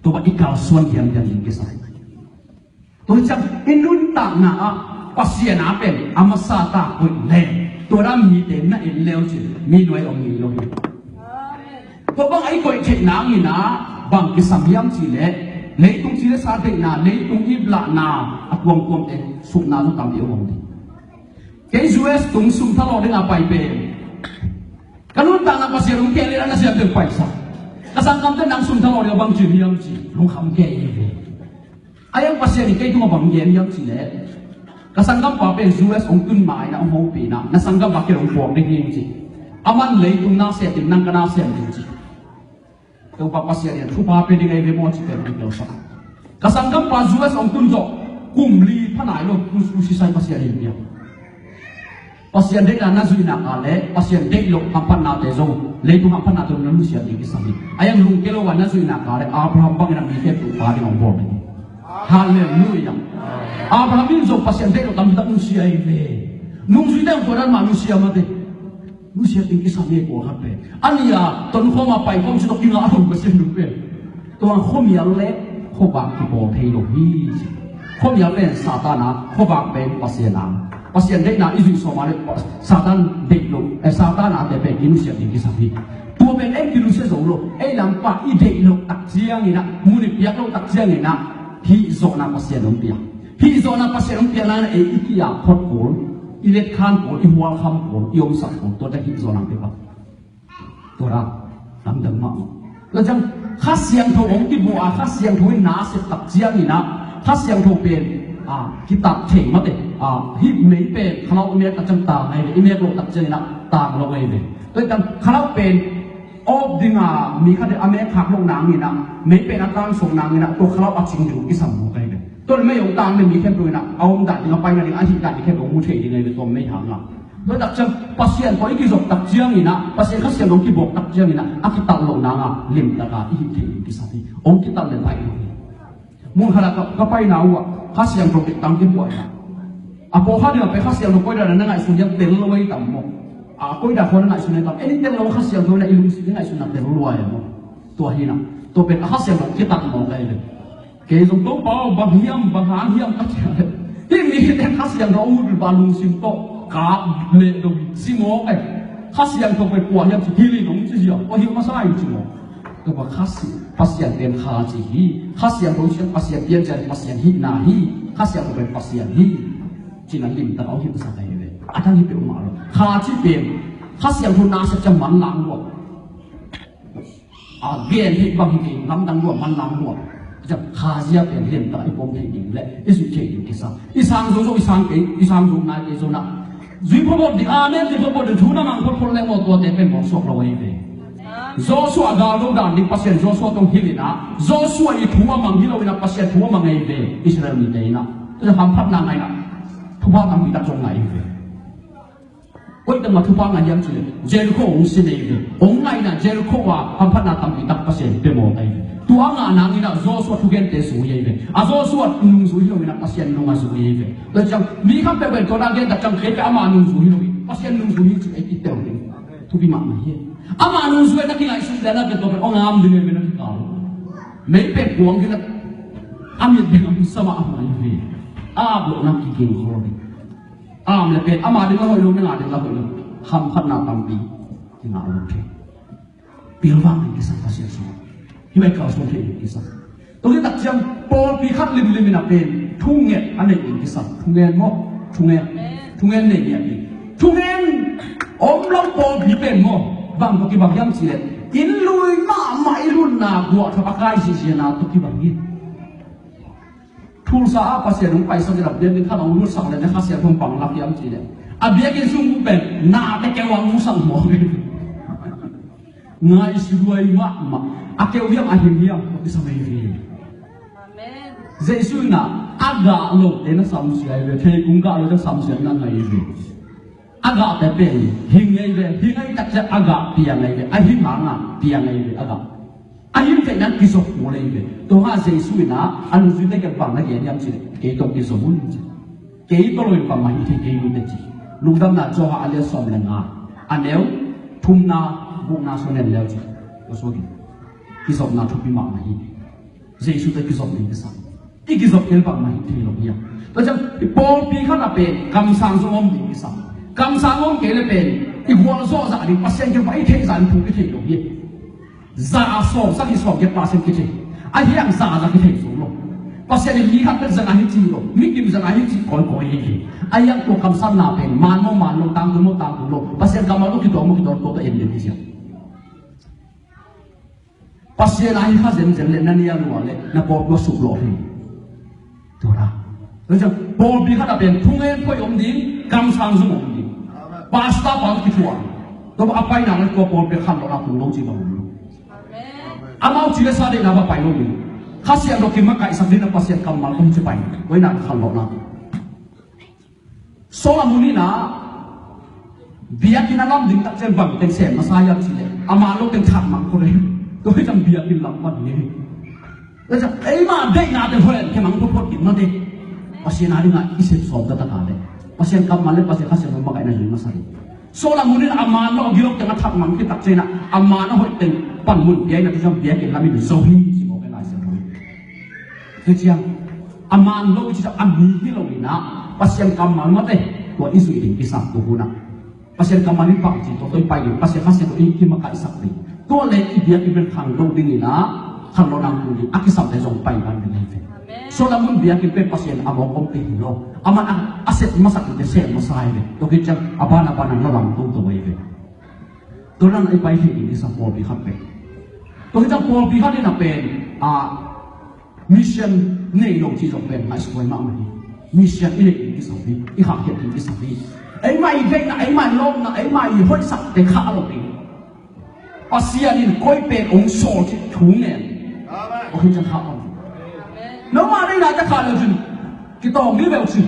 Tua bang i kalsuan hiamhiam ding kisam. Tua ciang i nuntakna ah Pasian a pen a masa ta koih leng, tua dan mite na en leu cin mi nuai om ngei lo hi. Tua bang a i koih theih nangin ah bang kisam hiam cih leh, leitung ci le sa deihna, leitung iplahna a tuamtuamte sukna zong tampi om ding. Kei U S tung sum thalawh ding a pai pen, ka nuntakna Pasian hong keh leh na siam ding paisak. Ka sanggamte nang sum thalawh ding a bang ci hiam ci, lungkham kei hi ve. A iang Pasian in kei tungah bang gen hiam cih leh, ka sanggampa pen U S hong tun ma-in ah hong hopih in ah, na sanggampa kei hong puak ding hi ci. Aman leitung na sep ding, nang ka na sem ding ci. Topa Pasian in thupha pia ding ahi ve maw ci pen hong telsak. Ka sanggampa U S hong tun zawh kum li pha nai lo, u, u sisai Pasian in pia. Pasian deihna na zuih nak a le Pasian deih loh hamphatnate zong, leitung hamphatnate zong na nusiat ding kisam hi. A iang lungkia lo a na zuih nak a le Abraham bangin a mi khempeuh pa ding hong bawl ding hi. Halleluiah. Abraham in zong Pasian deih loh tampi tak nusia hi ve. Nungzuite zong tua dan mah nusia mah te. Nusia ding kisam hi kua khat pen. A nih a tonkhawm a paikhawm ci tawh kingah lo Pasian nung pen. Tua khuamial le khuavak kibawl thei lo hi. Khuamial pen Satan a, khuavak pen Pasian a. Pasian deihna i zuih sawm a le Satan deih lo, eh, Satan a te pen kinusia ding kisam hi. Tua pen ei kinusia zo lo, ei lampa i deih loh tak ciangin ah, mun i piak loh tak ciangin ah, hih zawhna Pasian hong pia. Hih zawhna Pasian hong piakna in ah ei i ki-ap phot kul, i letkhan kul, i hualkham kul, i omsak kul, tuate hih zawhna pia pa. Tua ra, lamdang mahmah. Tua ciang, Kha Siangtho hong kibuak a, Kha Siangtho in na a sep tak ciangin ah, Kha Siangtho pen, a, kitap thei mate, a, hih mei pen, khalau i mek tak ciang tang ahi ve, i mek loh tak ciangin ah, tang lo ahi ve. Tua ciang, khalau pen, awp ding a, mi khat a mek khak loh nangin ah, mei pen a tang suak nangin ah, tua khalau a cing ding kisam lo ahi ve. Tua mei hong tang le mi khempeuh in ah, a om dan ding a paina ding, a hih dan ding khempeuh hong mu thei ding ahi ve, tua mei hang ah. Tua tak ciang Pasian tawh i kizop tak ciangin ah, Pasian Kha Siangtho hong kibawk tak ciangin ah, a kitat loh nang a limtak a i hih theih ding kisam hi. Hong kitat le baih lo hi. Mun khat ah ka, ka paina uh ah Kha Siangtho bek tang kipuah hi a. A pawlkhat ding a pen Kha Siangtho koi dan a na ngaihsun hiam tel lo ahi tam maw? A koi dan khawng na ngaihsun ahi tam? En in tel lo, Kha Siangtho na i lungsim i ngaihsun na tel lo ahi maw? Tua hi na. Tua pen a Kha Siangtho kitat mawk ahi ve. Kei zong Topa aw, bang hiam, bang hang hiam ka ci a le, hih mite Kha Siangtho a ut uh a lungsim tawh kap leh dong hi, ci mawk e. Kha Siangtho pen kua hiam ci, hilh in hong ci ziau, kua hilh masa in ci mawk. Tua Kha Si-, Pasian pen Kha ci hi. Kha Siangtho ci, Pasian piancil, Pasian hihna hi. Kha Siangtho pen Pasian hi. Ci na limtak a hong hilhsak ahi ve. A dang hi peuhmah lo. Kha ci pen Kha Siangtho na sep ciang manlang lua. A gen hi bang hi kei, lamdang lua, manlang lua. Ciang Kha zia pen liantak i pom thei ding le i zuih thei ding kisam. I sang zo zo, i sang kei, i sang zo nai kei zo na. Zui photphot ding, amen zui photphot ding, thu na mang photphot le maw, tuate pen mawk suak lo ahi ve. Joshua gal do dan ding Pasian Joshua tawh hilh in ah, Joshua i thu a mang hi lo in ah, Pasian thu a mang ahi ve. Israel mite in ah. Tua hamphatna ngaihna, thupha tampi tak zong ngah ahi ve. Koitak mah thupha ngah hiam cih leh Jericho hong sin ahi ve. Hong ngaihna Jericho a hamphatna tampi tak Pasian pia mawk ahi ve. Tua ngah nangin ah Joshua thugente zui ahi ve. A Joshua nungzui hi lo in ah Pasian nung a zui ahi ve. Tua ciang mi khat peuh pen tua na gen tak ciang kei pen ama nungzui hi lo hi, Pasian nungzui hi cih ei kitel ding. Thupi mahmah hi. Ama nungzui na kingaihsut dan a pen tua pen hong am ding ahi ve, na kikal. Mei pen kuang ding a, a mit ding a hong sa mahmah ahi ve. A ap loh na kiging khol ding. Am le pen, ama ding la hoih lo, na nga ding la hoih lo. Hamphatna tampi kingah lo thei. Pilvang ding kisam Pasian sungah. Hih bang kalsuan thei ding kisam. Tua hi tak ciang pawlpi khat limlim in a pen thunget a nei ding kisam. Thungen maw? Thungen. Thungen nei ngiat ding. Thungen om lo pawlpi pen maw, bang tawh kibang hiam cih leh, inn lui mahmah i lutna guah thap a kai zihziahna tawh kibang hi. Tulsa ah Pasian hong paisak in a biakinn khat hong lutsak leh, na Kha Siangtho hong panglak hiam cih leh, a biakinn sung uh pen nate keu a hong sak mawk hi. Ngaihsuthuai mahmah. A keu hiam a hing hiam tawh kisam ahi ve. Amen. Jesu in ah a gah lote na samsia ahi ve. Theikung gah lote na samsia na ngah ahi ve. A gahte pen hing ahi ve. Hing ahih tak ciang a gah piang ahi ve. A hing hang a piang ahi ve a gah. A hing theih nang kizop kul ahi ve. Tua hang Jesu in ah a nungzuite kiang bang na gen hiam cih leh, kei tawh kizom un ci. Kei tawh lo in bangmah hih thei kei uh teh ci. Lungdamna Johan a lian sawm le nga, a neu thumna, gukna sung en le uh ci. Tua sungah kizopna thupi mahmah hi. Jesu tawh kizop ding kisam. I kizop kei bangmah hih thei lo hi a. Tua ciang pawlpi khat ah pen kamsang zong om ding kisam. Kamsang om kei leh pen i gualzawh zah ding, Pasian kiang pan i theih zah ding thu kithei lo hi. Za a sawm, sagih, sawm giat percent kithei. Ahi hang za za kithei zo lo. Pasian in mi khat bek za na hi ci lo. Mi kim za na hi ci kawikawi hi hi. Ahi hang tua kamsanna pen man maw man lo, tangtung maw tangtung lo, Pasian kammal maw kituak maw kituak, tua tawh en den hi ci a. Pasian a hi kha zenzen leh na nia lua leh na pawlpi uh a suklawh hi. Tua na. Tua ciang pawlpi khat ah pen thungen phoih om ding, kamsang zong om ding. Pastor pa kithuah. Tua bang a paina leh tua pawlpi khanlawhna tung lo ci bang om lo. Amau ci le sa deihna bang pai lo ding. Kha Siangtho kimakaihsak ding na Pasian kammal kong ci pai. Tua hi na khanlawhna tung. Solomon in ah biakinn a lam ding tak ciang bang teng sem masa hiam cih leh, a man lo teng thak mang kul hi. Tua hi ciang biakinn lam pan hi. Tua ciang eima deihnate hoih in kimang photphot kei mah teh. Pasian a dingin i sep sawm taktak a leh, Pasian kammal leh Pasian Kha Siangtho makaihna zui masa ding. Solomon in a man lo a gilok teng a thak mang khit tak ciangin ah, a man a hoih teng pan mun pia in ah, tua ciang biakinn lam in zo hi ci mawk e Lai Siangtho in. Tua ciang a man lo i cih ciang a mi hi lo in ah, Pasian kammal mah teh, tua i zuih ding kisam tua hun ah. Pasian kammal in bangci tua tawh i pai ding, Pasian Kha Siangtho in kimakaihsak ding. Tua leh i biakinn pen khangto ding in ah, khanlawhna tung ding, a kisamte zong pai man ding hi ve. Solomon biakinn pen Pasian a mawk om peuh hi lo. Aman a, a sep masak dingte sem masa hi ve. Tua khit ciang a ban a ban a na lam toto hi ve. Tua dan a i pai thei ding kisam pawlpi khat pen. Tua khit ciang pawlpi khat in ah pen, a, mission nei lo cih zong pen ngaihsuthuai mahmah hi. Mission i neih ding kisam hi, i khahkhiat ding kisam hi. Eima i deihna, eima i lawpna, eima i hoihsakte khah lo ding. Pasian in koi pen hong sawl cih thu ngen. Amen. Tua khit ciang khah om. Amen. Noma deihna te khah lo cin kitawng ding ve uh ci.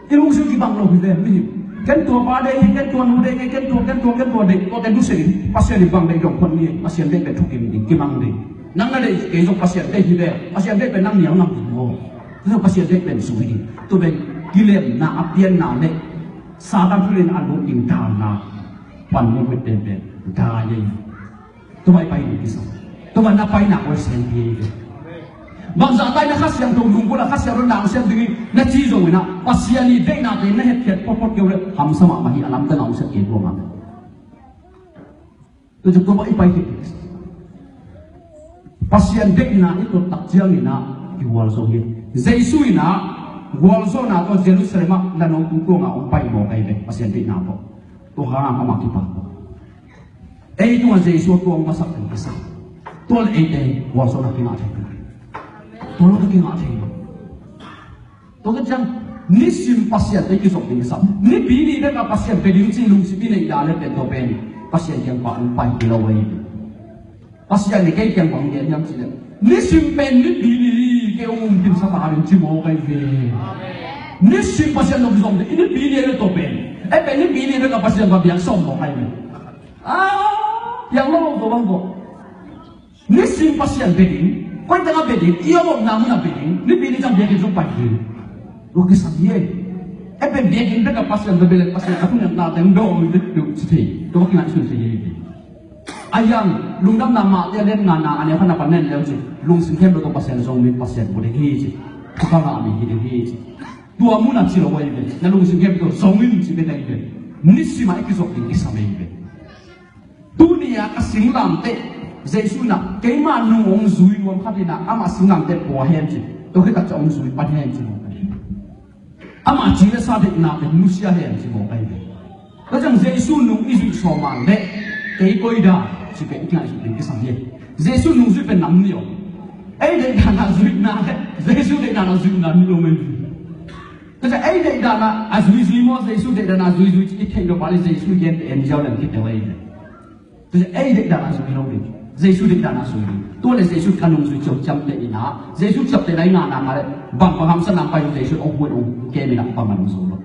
I lungsim kibang lo hi ve, mihing. Ken tua pa deih hi, ken tua nu deih hi, ken tua, ken tua, ken tua deih, tuate nusia in Pasian in bang deih dong khon ni, Pasian deih pen thukim ding, kimang ding. Nang na deih kei zong Pasian deih hi ve, Pasian deih pen nang nial ngam ding maw. Tua Pasian deih pen sui ding. Tua pen kilemna a pianna le Satan thu le a lut ding dalna pan mawk pen pen dai ei. Tua bang i pai ding kisam. Tua bang na pai nak oi sem hi. Bangzah tai na Kha Siangtho nung bula Kha Siangtho nang sem ding na ci zong ina Pasian i deihna te na hetkhiat photphot keu le hamsa mahmah hi a lamdang a hong sem kei tua mah. Tua cu tua bang i pai ding kisam. Pasian deihna i tuat tak ciang ina i gualzo hi. Jesu ina gualzawhna tua Jerusalem ah na no tung tuang a hong pai maw kai ve Pasian deihna tua. Tua hang amah kipak tua. Ei tungah Jesu a tuang masak ding kisam. Tua le eite gualzawhna kingah thei. Tua lo kingah thei. Tua ka ciang nisim Pasian te kizop ding kisam. Nipi ni bek a Pasian pe ding ci lungsim i neih dan le pen tua pen Pasian kiang pan pai hi lo ei. Pasian ni kei kiang bang gen hiam ci le. Nisim pen nipi ni kei um kim sa ta ding ci maw kai ve. Nisim Pasian lo kizop ding nipi ni le tua pen. E pen nipi ni bek a Pasian pa biak som maw kai ve. Ah, yang lo ko bang ko. Nisim Pasian be ding, koi tengah be ding, i om omna munah be ding, nipi ni ciang biakinn zong pai ding. Lo kisam hi ei. E pen biakinn bek a Pasian be le Pasian a thungetna teng dawh mi dek deuh ci thei. Tua kingaihsun thei hi ei. A yang lungdamna mahte a len ngana a neu khan a pan nen leu ci. Lungsim khempeuh tawh Pasian zong mi Pasian bu ding hi ci. Tua ka ngah mi hi ding hi ci. Tua munah ci lo ei ve. Na lungsim khempeuh tawh zong in ci be ding hi ve. Nisim a i kizop ding kisam ei ve. Tuni a ka singlamteh Jesu in ah keima nung hong zui nuam khat in ah amah singlamteh pua hen ci. Tua khit tak ciang hong zui pan hen ci maw kai. Amah ci le sa deihna pen nusia hen ci maw kai. Tua ciang Jesu nung i zuih sawm a le kei koi dan ci pen i kingaihsut ding kisam hi. Jesu nung zuih pen nam ni om. Ei deih dan a zuihna le Jesu deih dan a zuihna ni lo mei. Tua ciang ei deih dan a zuizui maw Jesu deih dan a zuizui ci i theih lo pa le Jesu i gente en ziau le kite wei le. Tua ciang ei deih dan a zui lo ding. Jesu deih dan a zui ding. Tua le Jesu ka nung zui ciau ciamteh in ah Jesu ciaptehna i ngahna ka le bang bang hamsa nam pai Jesu ong huan ong kem in ah bang a nung zo lo.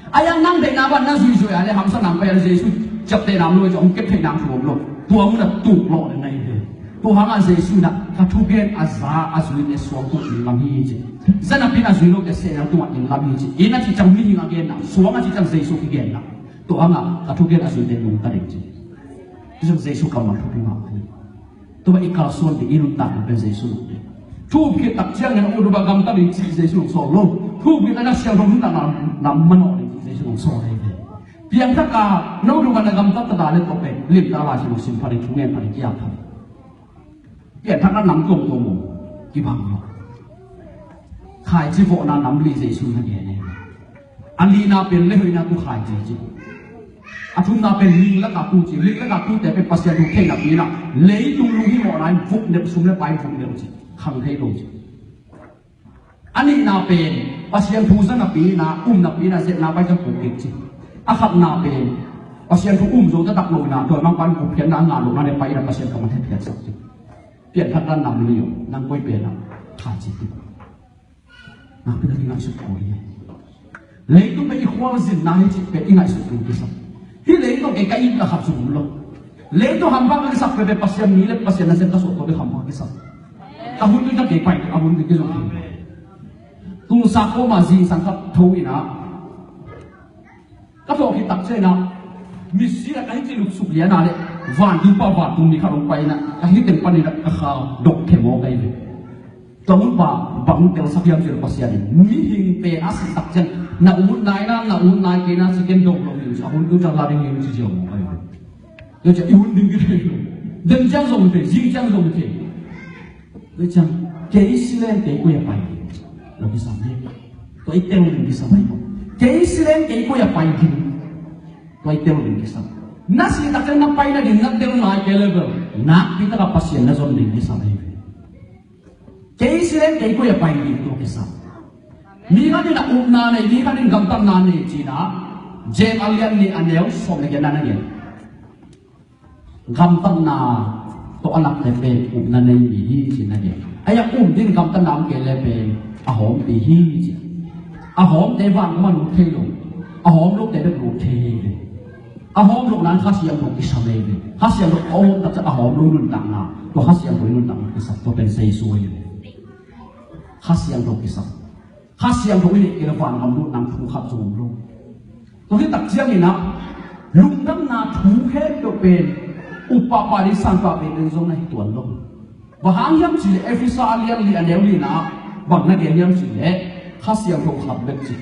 A yang nang deihna bang na zuizui a le hamsa nam pai a le Jesu ciaptehna om lo ciang ong kep theihna ong thu om lo. Tua mun a tuk lawh le nai ve. Tua hangah Jesu in ah ka thugen a za a zui le suang tuk lam hi ci. Zanapi in a zui lo te sehna tungah inn lam hi ci. Inn a ci ciang mihing a genna, suang a ci ciang Jesu kigenna. Tua hangah ka thugen a zuite nungta ding ci. Tua ciang Jesu kammal thupi mahmah hi. Tua bang i kalsuan ding i nuntak ding pen Jesu nung ding. Thu up khit tak ciangin a ut uh bang gamta ding ci Jesu nung sawl lo. Thu up khit a na siangtho nuntak na, na manawh ding ci Jesu nung sawl hi. Piangthak a na ut uh bang na gamtat ta le tawh pen limtak lai ci nung sim pha ding, thungen pha ding, kiam pha ding. Pianthak na nam tuamtuam uh kibang lo. Khaici vawhna nam li Jesu na gen e. A lina pen le hoihna tu khaici ci. A thumna pen ling laka tu ci. Ling laka tute pen Pasian thu theihna pi na leitung lung hi mawhna in vuk nep, sum le pai vuk nep ci. Khang thei lo ci. A nihna pen Pasian thu za napi na, um napi na, zetna pai ciang puk kik ci. A khatna pen Pasian thu um zo taktak lo na, dawimangpa in gupkhiatna a ngah lohna le pai na Pasian kammal hepkhiatsak ci. Pianthak dan nam li om, nang koi pen a khaici tu. Nakpi tak i ngaihsut khawi hi. Leitung pen i khualzinna hi cih pen i ngaihsut ding kisam. Hih leitung pen ka it a khat zong om lo. Leitung hampha ka kisap pen pen Pasian mi le Pasian nasem ka suah tua pen hampha ka kisap. Ka hun ding ka kei pai a hun ding kizong ding. Tulsa kawma zingsang khat tho in ah ka thawh khit tak ciang in ah misi a ka hih ci luksuk lian a le vantung pa vantung mi khat hong pai in ah ka hih teng pan in ah ka kha dok khe maw ka hi ve. Tua mun pa bang telsak hiam cih leh Pasian in mihing pen a sih tak ciang na ut nai na, na ut nai kei na ci ken dong lo hi, a hun tu ciang la ding hi ci ziau mawk ahi ve. Tua ciang i hun ding kithei lo. Den ciang zong thei, zing ciang zong thei. Tua ciang kei si leng kei koi a pai ding. Lo kisam hi. Tua i tel ding kisam ahi maw. Kei si leng kei koi a pai ding. Tua i tel ding kisam. Na sih tak ciang na pai nading na tel nai kei le bel nakpi tak a Pasian na zon ding kisam ahi ve. Kei si leng kei koi a pai ding tua kisam. Mi khat in a upna nei, mi khat in gamtatna nei ci-in ah James a lian nih a neu sawm le giatna na gen. Gamtatna tawh a lakte pen upna nei mi hi ci-in na gen. Ahi a um ding gamtatna om kei le pen a hawmpi hi ci. A hawmte van man ut thei lo. A hawm lote bek lut thei hi ve. A hawm loh nan Kha Siangtho kisam hi ve. Kha Siangtho a om takciang a hawm lo i nuntakna, tua Kha Siangtho i nuntakna kisam, tua pen Jesu hi ve. Kha Siangtho kisam. Kha Siangtho i neih kei leh vangam lut nang thu khat zong om lo. Tua hi takciangin ah lungdamna thu khempeuh pen upa pa ding, sanpa pa ding zong na hi tuan lo. Bang hang hiam cih leh Efesa a lian li a neu lina ah bang na gen hiam cih leh Kha Siangtho khat bek ci,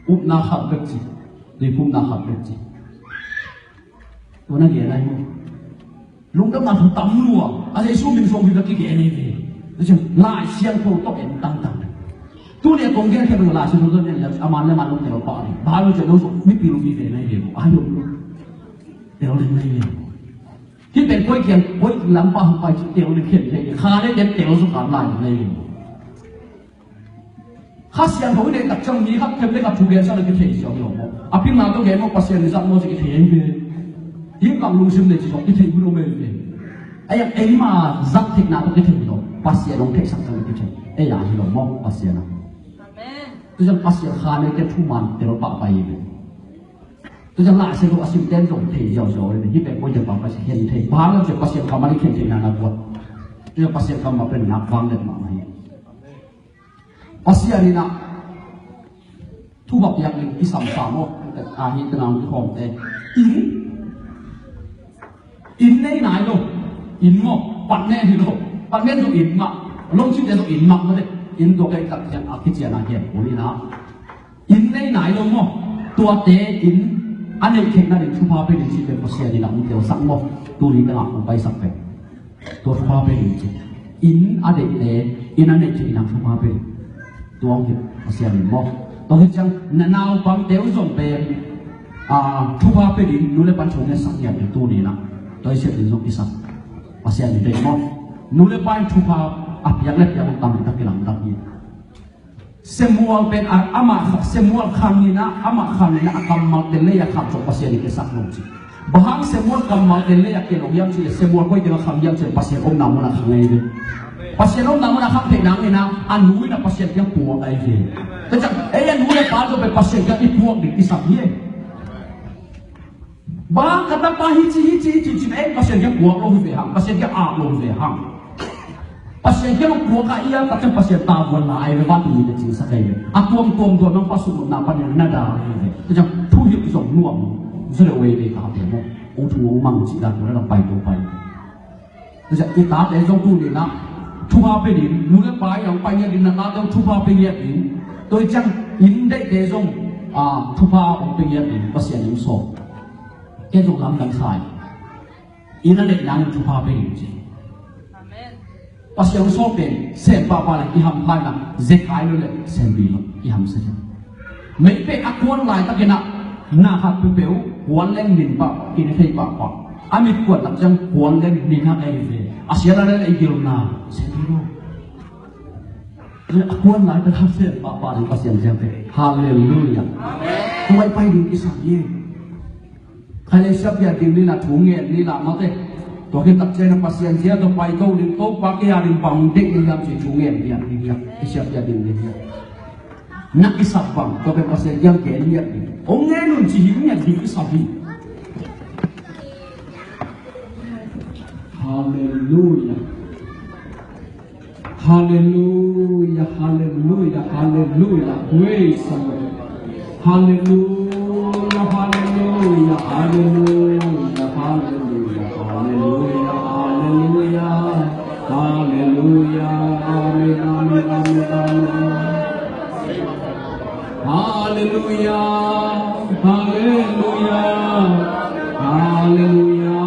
upna khat bek ci, tuiphumna khat bek ci. Tua na gen ahi maw? Lungdamna thu tam lua a, Jesu min suang hi bek kigen hi ve. Tua ciang Lai Siangtho tawh en tangtang. Tuni a kong gen khempeuh Lai Siangtho tawh en leh a man le man lo tel pah ding. Bible tel lo zong mipil mi ve na hi ve maw? Ai lo lo. Tel ding na hi ve maw? Hih pen koi kiang, koi lampa hong pai ci tel ding khen thei. Kha le ken tel zong kha lai ding na hi ve maw? Kha Siangtho i neih takciang mi khat khem le khat thu gensa le kithei ziau hi lo maw? A pilna tawh gen maw, Pasian i zat maw ci kithei hi ve. Hih bang lungsim nei ci zong kithei hi lo mei ve. Ei a eima zat theihna tawh kithei hi lo. Pasian hong theihsak tawh kithei. Ei a hi lo maw, Pasian a. Amen. Tua ciang Pasian kha nei te thuman tel pah pai hi ve. Tua ciang Lai Siangtho a sim ten zong thei ziauziau hi ve. Hih pen koi tel pah pai ci khen thei. Bang hang hiam cih leh Pasian kammal i khen theihna na guat. Tua ciang Pasian kammal pen nak vang let mahmah hi. Pasian in ah thu va piak ding kisam sa maw? Ahi tena hong kikhawmte. Inn, inn nei nai lo. Inn maw? Patnen hi lo. Patnen zong inn mah. Lomcite zong inn mah maw te. Inn tua kei tak ciang a kician a gen ul in ah. Inn nei nai lo maw? Tuate inn a neih theihna ding thupha pia ding cih pen Pasian in ah hong telsak maw? Tuni tengah hong paisak pen. Tua thupha pia ding ci. Inn a deihte inn a neih theihna thupha pia ding. Tua hong hi Pasian in maw? Tua hi ciang na naupangte uh zong pen, ah, thupha pia ding, nu le pa in thu ngetsak ngiat ding tuni in ah. Tua hi ciang inn zong kisam. Pasian in deih maw? Nu le pa in thupha a piak le piak uh tam tak kilamdang hi. Samuel pen a, amah kha, Samuel khang in ah, amah khang in ah, a kammalte lei a kham zong Pasian in kisak lo ci. Bang hang Samuel kammalte lei a kia lo hiam cih leh Samuel koi teng a khang hiam cih leh Pasian omna mun a khang ahi ve. Pasian omna mun a khang theih nang in ah, a nu in ah Pasian kiang puak ahi ve. Tua ciang ei a nu le pa zong pen Pasian kiang i puak ding kisam hi. Bang ka tapa hici, hici, hici, hici, ei Pasian kiang puak lo hi ve hang, Pasian kiang ak lo hi ve hang. Pasian kiang puak a i a tak ciang Pasian tavuan la ai ve, vantung in a cingsak ai ve. A tuamtuam duan nang pasuk na panin na da ai ve. Tua ciang thuhilh zong nuam zaw deuh ei ve ka hap hi maw. Ong thu ong mang cih dan tua na pai tua pai. Tua ciang i tate zong tuni in ah thupha pia ding, nu le pa i ong pai ngiat ding, na tate zong thupha pia ngiat ding. Tua ciang inn deihte zong, ah, thupha ong pia ngiat ding, Pasian in sawm. Ken zong lamdang sa ing. Inn a neih nang in thupha pia ding ci. Amen. Pasian hong sawm pen sem pahpah le i hampha in ah, zekai lo le sem bi lo i hamsa ding. Meipeh a kuan laitakin ah na khat peuhpeuh kuan leng min pahpah, kine thei pahpah. A mit kuan tak ciang kuan leng min hak ei ve. A sia la le i gilna sem bi lo. A kuan laitak a sem pahpah ding Pasian ciang peh. Halleluiah. Amen. Tua i pai ding kisam hi. Khaile siapiat ding ni la, thu ngen ni la, mate. Tua khit tak ciang a Pasian zia tua pai to ding, Topa kei a ding bang deih ni hiam ci thu ngen ni hiam, ni hiam. I siapiat ding ni hiam. Na kisap bang, tua pen Pasian kiang gen ni hiam. Ong ngen un ci hi ni hiam ding kisap hi. Halleluiah. Halleluiah, halleluiah, halleluiah. Praise the Lord. Halleluiah, halleluiah, halleluiah, halleluiah, halleluiah, halleluiah. Halleluiah. Amen, amen, amen, amen. Halleluiah, halleluiah, halleluiah,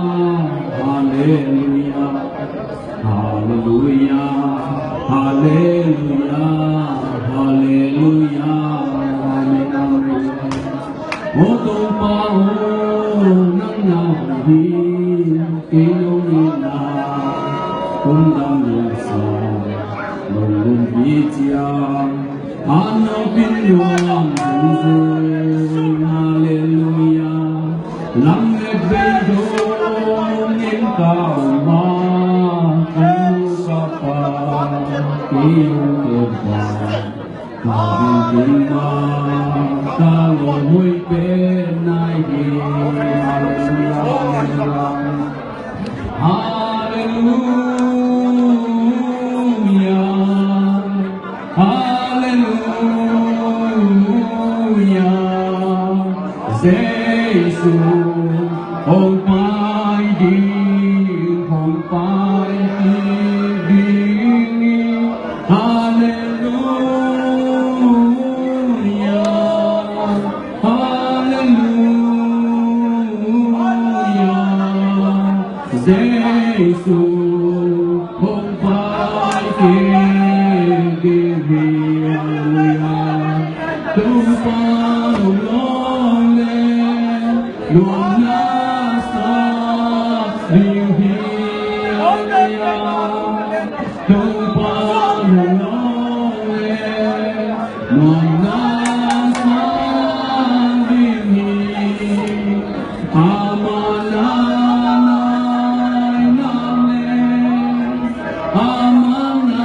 halleluiah. Halleluiah, halleluiah, halleluiah. Amen, amen. O Topa aw, nang na hong hi kei nong itna kum dang lian sa nong lum hi ciang, a nopin nuam zungzung. Halleluiah. Lam le bei dongin ka um a, ka nu ka pa kei hong kem pa. Halleluia, halleluia. Jesu hong pai ding, hong pai ding. Halleluia, halleluia. Jesu hong pai ding, halleluia. Topa hong lawng leh nuam na sa ding hi, halleluia. Topa hong lawng leh nuam na sa ding hi. Ama na nai na leh, ama na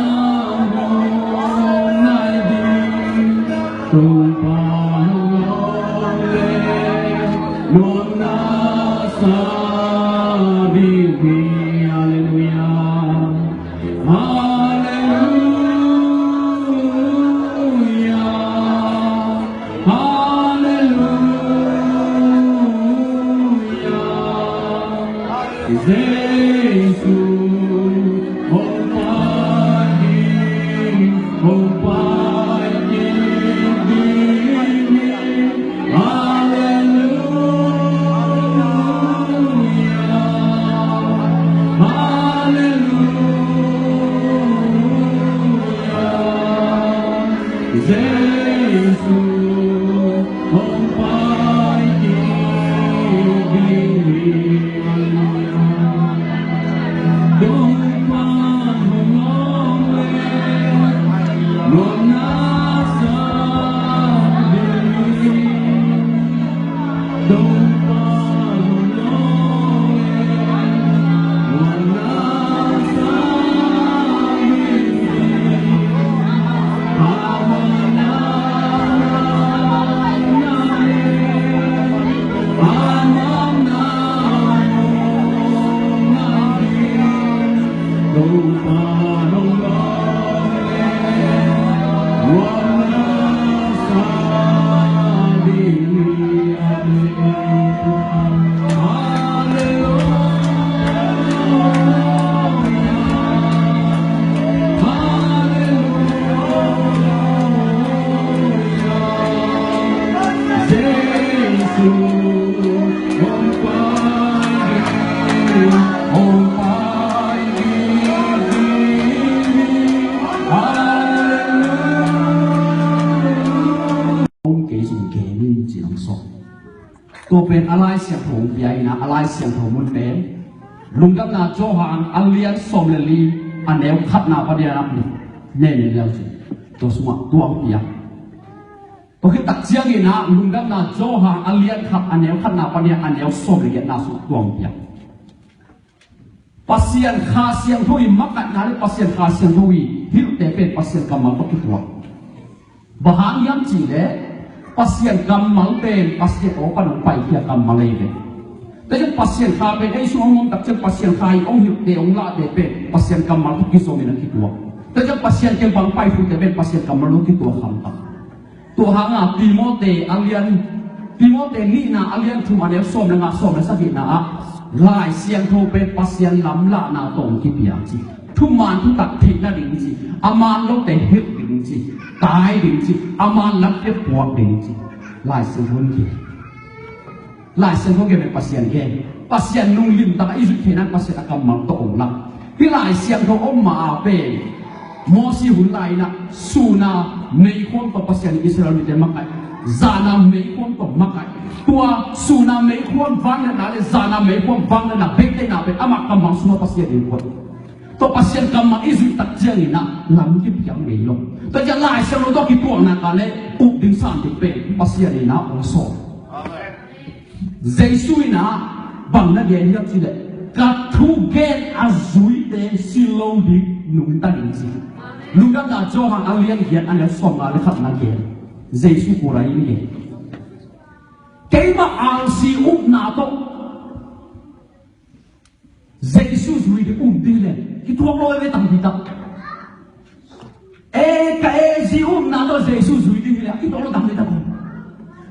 hong nai ding. Topa hong lawng leh nuam na sa ding hi, halleluia. Halleluia, halleluia. Jesu hong pai ding, hong pai ding, ding. Halleluia, halleluia. Jesu hong pai ding hi. Topa hong lawng leh nuam na sa ding hi. Hong kei sung kei ning ci nang sawh. Tua pen a Lai Siangtho hong pia in ah, a Lai Siangtho mun pen Lungdamna Johan a lian sawm le li, a neu khatna pan a nen in leu ci. Tua sungah tua hong pia. Tua khit tak ciangin ah Lungdamna Johan a lian khat a neu khatna pan a neu sawm le giatna sungah tua hong pia. Pasian Kha Siangtho i makaihna le Pasian Kha Siangtho i hilhte pen Pasian kammal tawh kituak. Bang hang hiam cih leh Pasian kammal pen Pasian aw pan hong paikhia kammal ahi ve. Tua ciang Pasian Kha pen ei sung hong om tak ciang Pasian Kha i hong hilhte hong lahte pen Pasian kammal tawh kizom in a kituak. Tua ciang Pasian kiang pan hong pai thute pen Pasian kammal tawh kituak khamtam. Tua hanga Timote a lian, Timote nihna a lian thum a neu sawm le nga, sawm le sagihna ah Lai Siangtho pen Pasian lamlahna tawh hong kipia ci. Thuman thutak theih nading ci. A man lote hilh ding ci. Kai ding ci. A man lamte puak ding ci. Lai Siangtho hong kipia. Lai Siangtho gen pen Pasian gen. Pasian nung limtak a i zuih theihna Pasian a kammal tawh hong lak. Hih Lai Siangtho om ma a pen Mosi hun lai in ah sun a meikuang tawh Pasian in Israel mite makaih. Zan a meikuang tawh makaih. Tua sun a meikuang vangliatna le zan a meikuang vangliatna bekteina pen amah kammal sungah Pasian in kuat. Tua Pasian kammal i zuih tak ciangin ah lam kipia ngei lo. Tua ciang Lai Siangtho tawh kituakna ka le up ding san ding pen Pasian in ah hong sawm. Jesu in ah bang na gen hiam cih leh ka thugen a zuite si lo ding nungta ding ci. Lungdamna Johan a lian giat a neu sawmnga le khat na gen. Jesu kura in gen. Keimah alsi upna tawh Jesu zui ding um ding le kituak lo ve tampi tak. E ka AG upna tawh Jesu zui ding le kituak lo tampi tak om.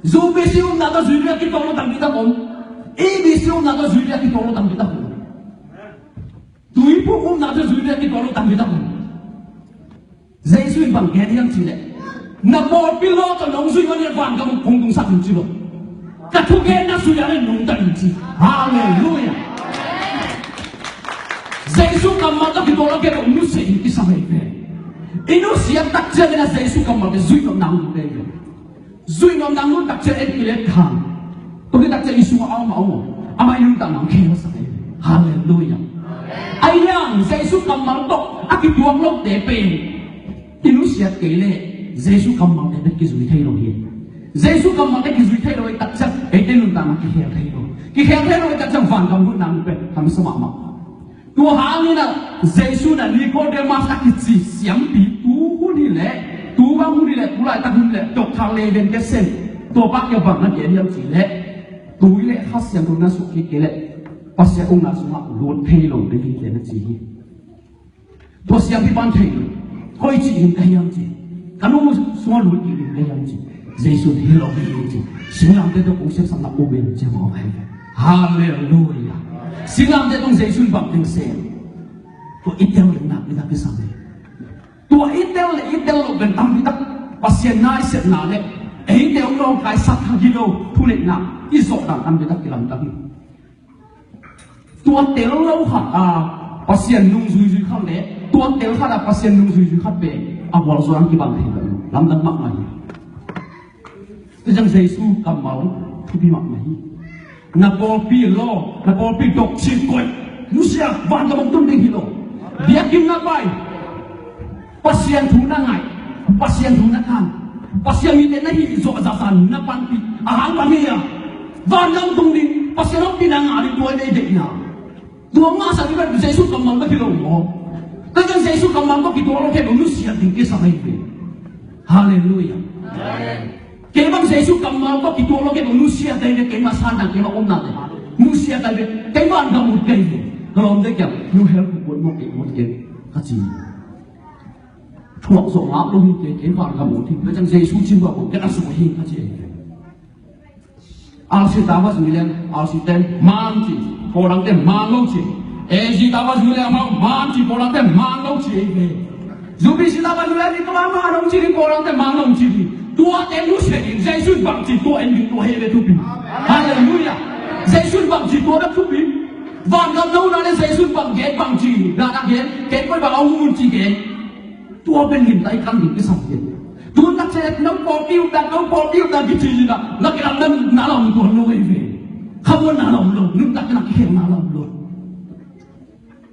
UBC upna tawh zui ding le kituak lo tampi tak om. EBC upna tawh zui ding le kituak lo tampi tak om. Tuiphum upna tawh zui ding le kituak lo tampi tak om. Jesu in bang gen hiam cih leh, na pawlpi law tawh nong zui mah leh vangam kong tungsak ning ci lo. Ka thugenna zui a leh nungta ning ci. Halleluiah. Jesu kammal tawh kituak lo kei lo nusia in kisam ei ve. I nusia tak ciangin a Jesu kammal kei zuih nop nang lut ei ve. Zuih nop nang lut tak ciang en i let thang. Tua hi tak ciang i sungah a om a om. Amah i nuntakna hong khelsak ei. Halleluiah. Ahi hang Jesu kammal tawh a kituak lote pen i nusiat kei leh Jesu kammalte pen kizui thei lo hi. Jesu kammalte kizui thei lo hi tak ciang eite nuntakna kikhel thei lo. Kikhel thei lo hi tak ciang vangam lutna mun pen hamsa mahmah. Tua hangin ah Jesu in ah Nicodemus a kici siampi, tu hun hi leh, tu bang hun hi leh, tu laitak hun hi leh, doctor level ke sen, tua pa kia bang na gen hiam cih leh, tui le Kha Siangtho na suk kik kei leh Pasian ukna sungah lut thei lo ding hi, na ci hi. Tua siampi pan thei lo, koi ci in ka hiam ci. Ka nu sungah lut in ka hiam ci. Jesu in hi lo hi ci. Singlamteh tawh kong sepsakna um in ci mawk hi. Halleluiah. Singlamteh tawh Jesu in bang teng sem. Tua i tel le nak i nak i sam hi. Tua i tel le i tel lo pen tampi tak Pasian na i sepna le eite hong lawngkai sak kha gilo thuneihna i zawh dan tampi tak kilamdang hi. Tua tel lo khat a Pasian nungzuizui khat le tua tel khat a Pasian nungzuizui khat pen a gualzo ang kibang thei lo. Lamdang mahmah hi. Tua ciang Jesu kammal thupi mahmah hi. Na pawlpi law, na pawlpi doctrine koih. Nusia, vangam hong tun ding hi lo. Biakinn na pai. Pasian thu na ngaih, Pasian thu na kan, Pasian mite na hih zawh zahzah na panpih, a hang pan hi a. Vangam tung ding, Pasian hong pina ngah ding tua i deihna. Tua ngahsak ding pen Jesu kammal bek hi lo maw. Tua ciang Jesu kammal bek kituak lo kei lo nusiat ding kisam ahi ve. Halleluiah. Amen. Kei bang Jesu kammal tawh kituak lo kei bang nusia tai ve, keimah sandan keimah omna te nusia tai ve, keimah gam ut kei ve. Ka lawm te kiang nu hel ku kuat mawk kei kuat kei ka ci. Thuak zawh ngap lo hi kei, keimah gam ut hi. Ka ciang Jesu cin bang kei a suk hi ka ci. Alsi tawh va zui leng alsi ten man ci, pawlangte man lo ci. Alsi tawh va zui leng amau man ci, pawlangte man lo ci. Zubisi tawh va zui leng ni tua man lo ci, ni pawlangte man lo ci. Tuate nusia in Jesu in bangci tua en ding tua hi ve thupi. Halleluiah. Jesu in bangci tua bek thupi. Vangam no na le Jesu in bang gen bangci na na gen ken koi bang a hun ci gen. Tua pen limtak i kan ding kisam hi. Tun tak ciang nong pawlpi uh tak, nong pawlpi uh tak kici hi tak, na kilamdanna lam tuan lo ei ve. Khamuanna lam lo, nuntakna kikhelna lam lo.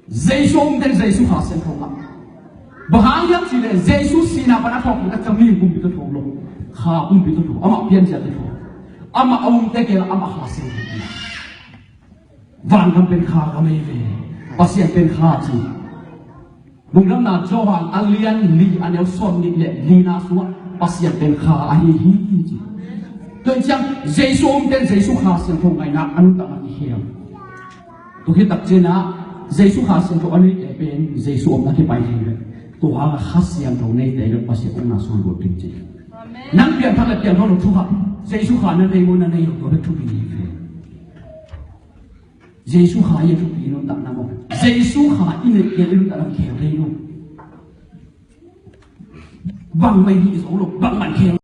Jesu om teng Jesu Kha Siangtho ngah. Bang hang hiam cih leh Jesu sihna pan a thawhkik tak ciang mi pumpi tawh thawh lo. Kha pumpi tawh thawh, amah piancil tawh thawh. Amah a omte kei la amah Kha Siangtho. Vangam pen Kha gam ei ve. Pasian pen Kha ci. Lungdamna Johan a lian li a neu sawmnih le lina sungah Pasian pen Kha ahi hi ci. Tua hi ciang Jesu om teng Jesu Kha Siangtho ngaihna a nuntakna kikhel. Tua hi tak ciangin ah Jesu Kha Siangtho a neite pen Jesu omna kipai hi ve. Tua hang a Kha Siangtho neite pen Pasian omna sungah lut ding ci. Amen. Nang piangthak le piangthak lo thu kha Jesu Kha na nei maw, na nei lo, tua bek thupi hi ve. Jesu Kha i thupi nuntakna maw. Jesu Kha i neih kei nuntakna khel thei lo. Bangmah i hih zo lo, bangmah khel.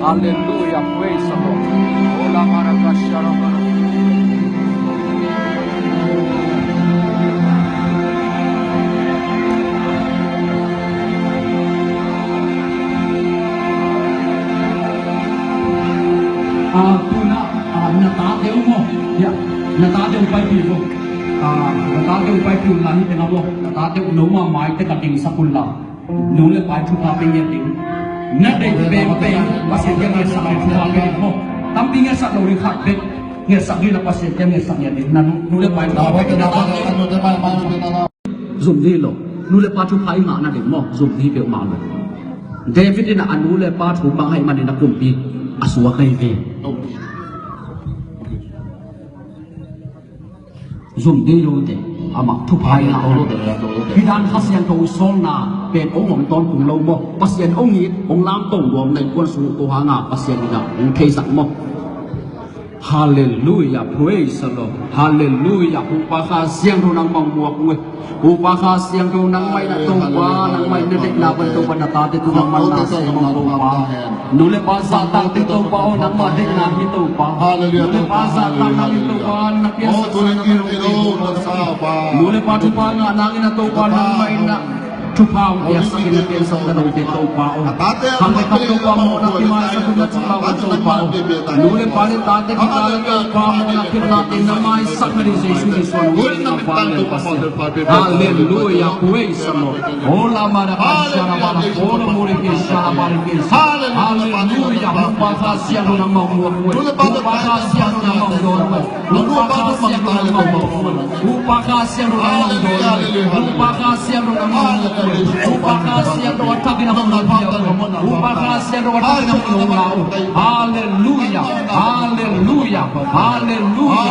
Hallelujah, praise the Lord. Ola marakashara bara. Ah, tuna, ah, na tate uh maw? Ya, na tate uh paipih maw? Ah, na tate uh paipih uh la hi teng a maw? Na tate uh no mah maite ka dingsak un la. Nu le pa thupha pe ngiat ding. Na deih penpen Pasian kiang ngetsak le thupha pe ding maw? Tampi ngetsak lo ding, khat bek ngetsak ding la, Pasian kiang ngetsak ngiat ding. Na nu, nu le pa thupha pe ding. Zum dih lo. Nu le pa thupha i ngah nading maw, zum dih peuhmah lo. David in a nu le pa thu bang ahih manin a kumpi a suak ahi ve. Zum dih lo te, amah thupha i ngah lo te. Hih dan Kha Siangtho sawlna pen hong om tawntung lo maw? Pasian hong it, hong lamto nuam na innkuan sung uh ko hang a Pasian in a hong theisak maw? Halleluiah, praise the Lord. Halleluiah, Hupa Kha Siangtho nangmah hong muak uh e. Hupa Kha Siangtho nangmah in a Topa, nangmah in na deihna pan Topa na tate tung nangmah na sem aw Topa. Nu le pa zahtak ding Topa aw, nangmah deihna hi Topa. Nu le pa zahtak nangin Topa, na piansak sa na ka dongte Topa. Nu le pa thupha ngah nangin a Topa nangmah in a thupha hong piaksak in a piansak na dongte Topa aw. Khat le khat Topa mawhna kimaisak un na thupha hong Topa aw. Nu le pa le tate kikal le Topa mawhna kimaisak na ding Jesu Khrist hong Topa le Pasian. Halleluiah, praise the Lord. Ola mara kashala mara, ola mure kashala mara kashala. Halleluiah, Hupa Kha Siangtho nangmah hong muak uh e. Hupa Kha Siangtho nangmah hong dawn uh e. Hupa Kha Siangtho nangmah hong dawn uh e. Hupa Kha Siangtho nangmah hong dawn uh e. Hupa Kha Siangtho nangmah hong muak uh e. Hupa Kha Siangtho a thakin a hong muak uh e. Hupa Kha Siangtho a thakin a hong la uh e. Halleluiah, halleluiah, halleluiah,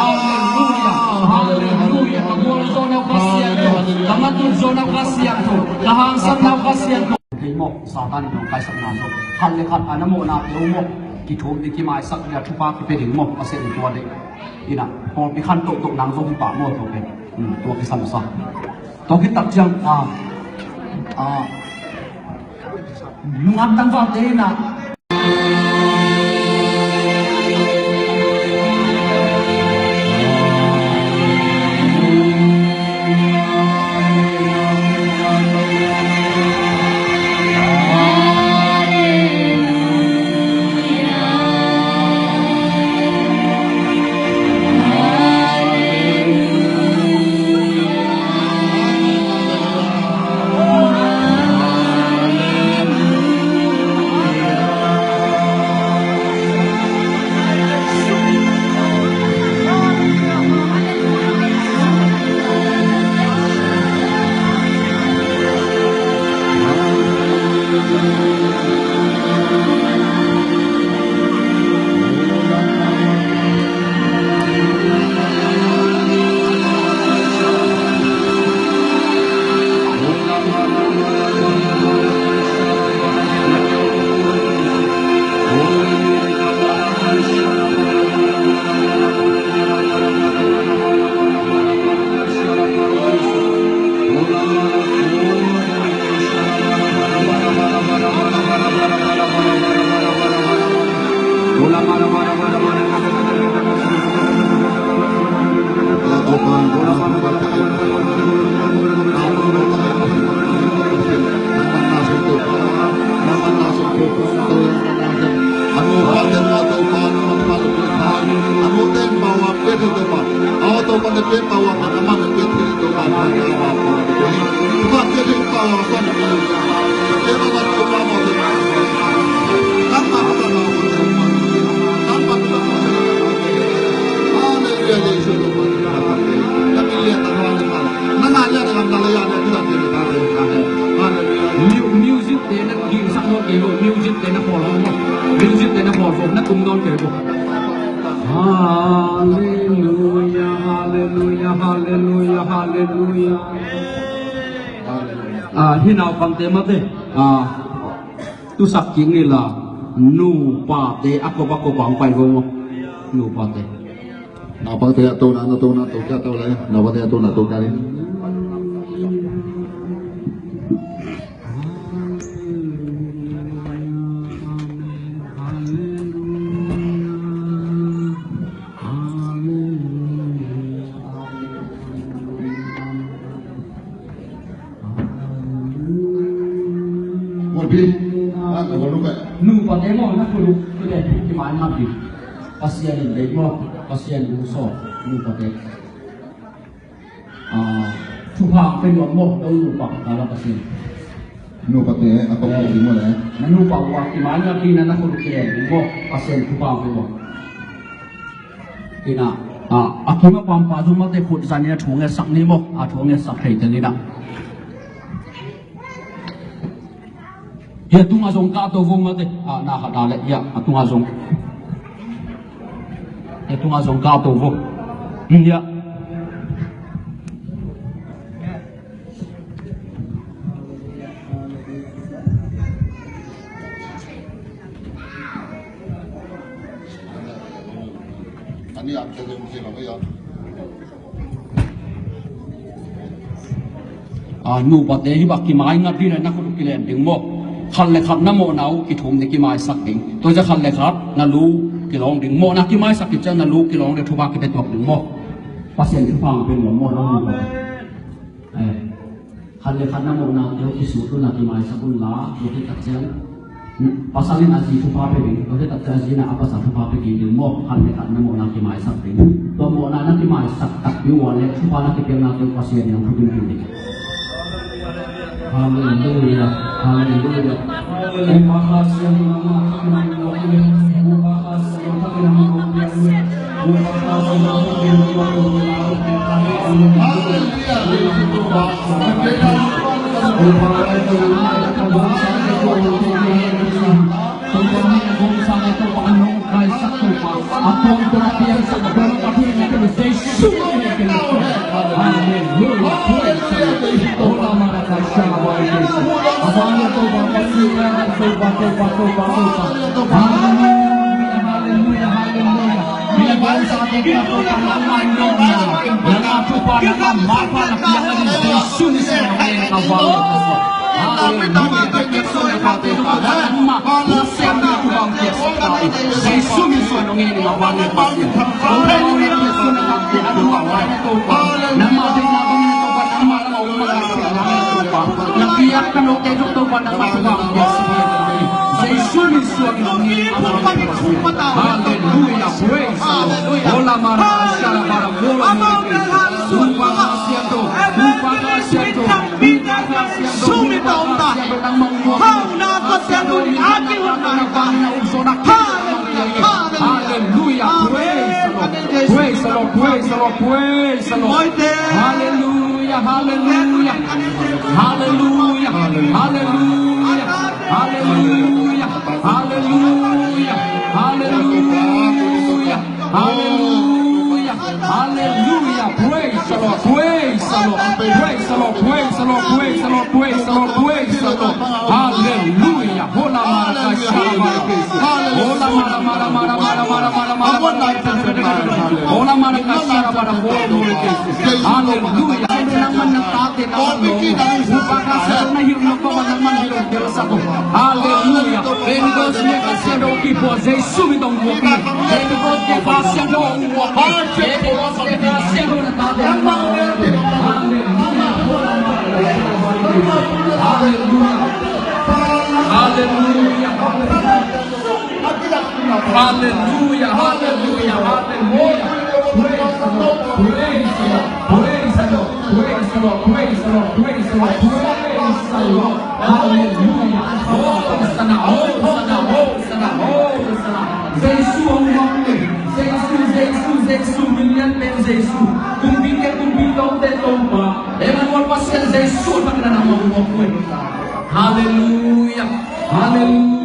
halleluiah, halleluiah. Ka mual zawn uh Kha Siangtho, ka ngat ut zawn uh Kha Siangtho, ka hangsan uh Kha Siangtho. Thei maw, Satan in hong kaisakna maw? Khat le khat a na mawhnate uh maw? Kithum ding kimaisak ding a thupha kipia ding maw? Pasian in tua ding. Ina, pawlpi khan tohtoh nang zong hi pah maw tua pen? Hmm, tua kisam sa. Tua khit tak ciang, ah, ah, nungak tangvalte ina. Mu-, music te na gingsak nawn kei lo, music te na khawl nawn lo, music te na khawl nawn, na tum nawn kei lo. Halleluiah, halleluiah, halleluiah. Halleluia. Ah, hih naupangte mate, ah, tusak kik ni la, nupate a kop a kop a hong pai vo maw. Nupate. Naupangte a tona, na tona, to kia to lai. Naupangte a tona, to kia lai. Nupate maw, na khut uh kilen, kimaingat ding. Pasian in deih maw, Pasian in hong sawm, nupate. Ah, thupha hong pia nuam maw, no nupa, ka la Pasian. Nupate a kong ding maw le. Na nupa uh a kimaingat ding in na khut uh kilen ding maw, Pasian thupha hong pia nuam. Ina, ah, a kim a pampa zong mate khut zan in a thu ngetsak ni maw, a thu ngetsak thei tel ina. Hia tungah zong ka to vo mate, ah, na khat a le, hia, a tungah zong. Hia tungah zong ka to vo. Hmm, hia. Ah, nupate hih bang kimaingat ding in na khut uh kilen ding maw. Khat le khat na mawhna uh kithum ding, kimaisak ding. Tua ciang khat le khat na lu kilawng ding. Mawhna kimaisak khit ciang na lu kilawng ding, thupha kipia tuak ding maw. Pasian thupha hong pia nuam maw, no nupate. Eh, khat le khat na mawhnate uh kisut un la, kimaisak un la, tua khit tak ciang pasal in a zi thupha pia ding, tua khit tak ciang a zi in a pasal thupha pia kik ding maw, khat le khat na mawhna kimaisak ding. Tua mawhna na kimaisak takpi uh a le thupha na kipiaknate uh Pasian in hong thupha pia ding. Halleluia, halleluia. Halleluia. Praise the Lord. Ola mara shara bara. Sumi tawmta. Hau na ko sian uni aki hau na. Hallelujah. Hallelujah. Praise the Lord. Praise the Lord. Praise the Lord. Praise the Lord. Hallelujah. Hallelujah. Hallelujah. Hallelujah. Hallelujah. Hallelujah. Hallelujah. Hallelujah. Hallelujah. Praise the Lord. Praise the Lord. Praise the Lord. Praise the Lord. Praise the Lord. Praise the Lord. Praise the Lord. Hallelujah. Hola mara kasha mara kesi. Hola mara mara mara mara mara mara mara. Hola mara kasha mara hola mara kesi. Hallelujah. Hallelujah. Pentecost ni ka sia do ki po Jesu mi tong mo ki. Pentecost ni ka sia do mo ki. Pentecost ni ka sia do na ta de. Hallelujah. Hallelujah. Hallelujah. Hallelujah. Hallelujah. Hallelujah. Praise the Lord. Praise the Lord. Praise the Lord. Praise the Lord. Praise the Lord. Praise the Lord. Praise the Lord. Hallelujah. Hosanna, Hosanna, Hosanna, Hosanna. Jesu hong mawk ni. Jesu, Jesu, Jesu, million pen Jesu. Kumpi te kumpi, Topa te Topa. Emmanuel Pasian Jesu, takna na mawk mawk ni. Hallelujah. Hallelujah.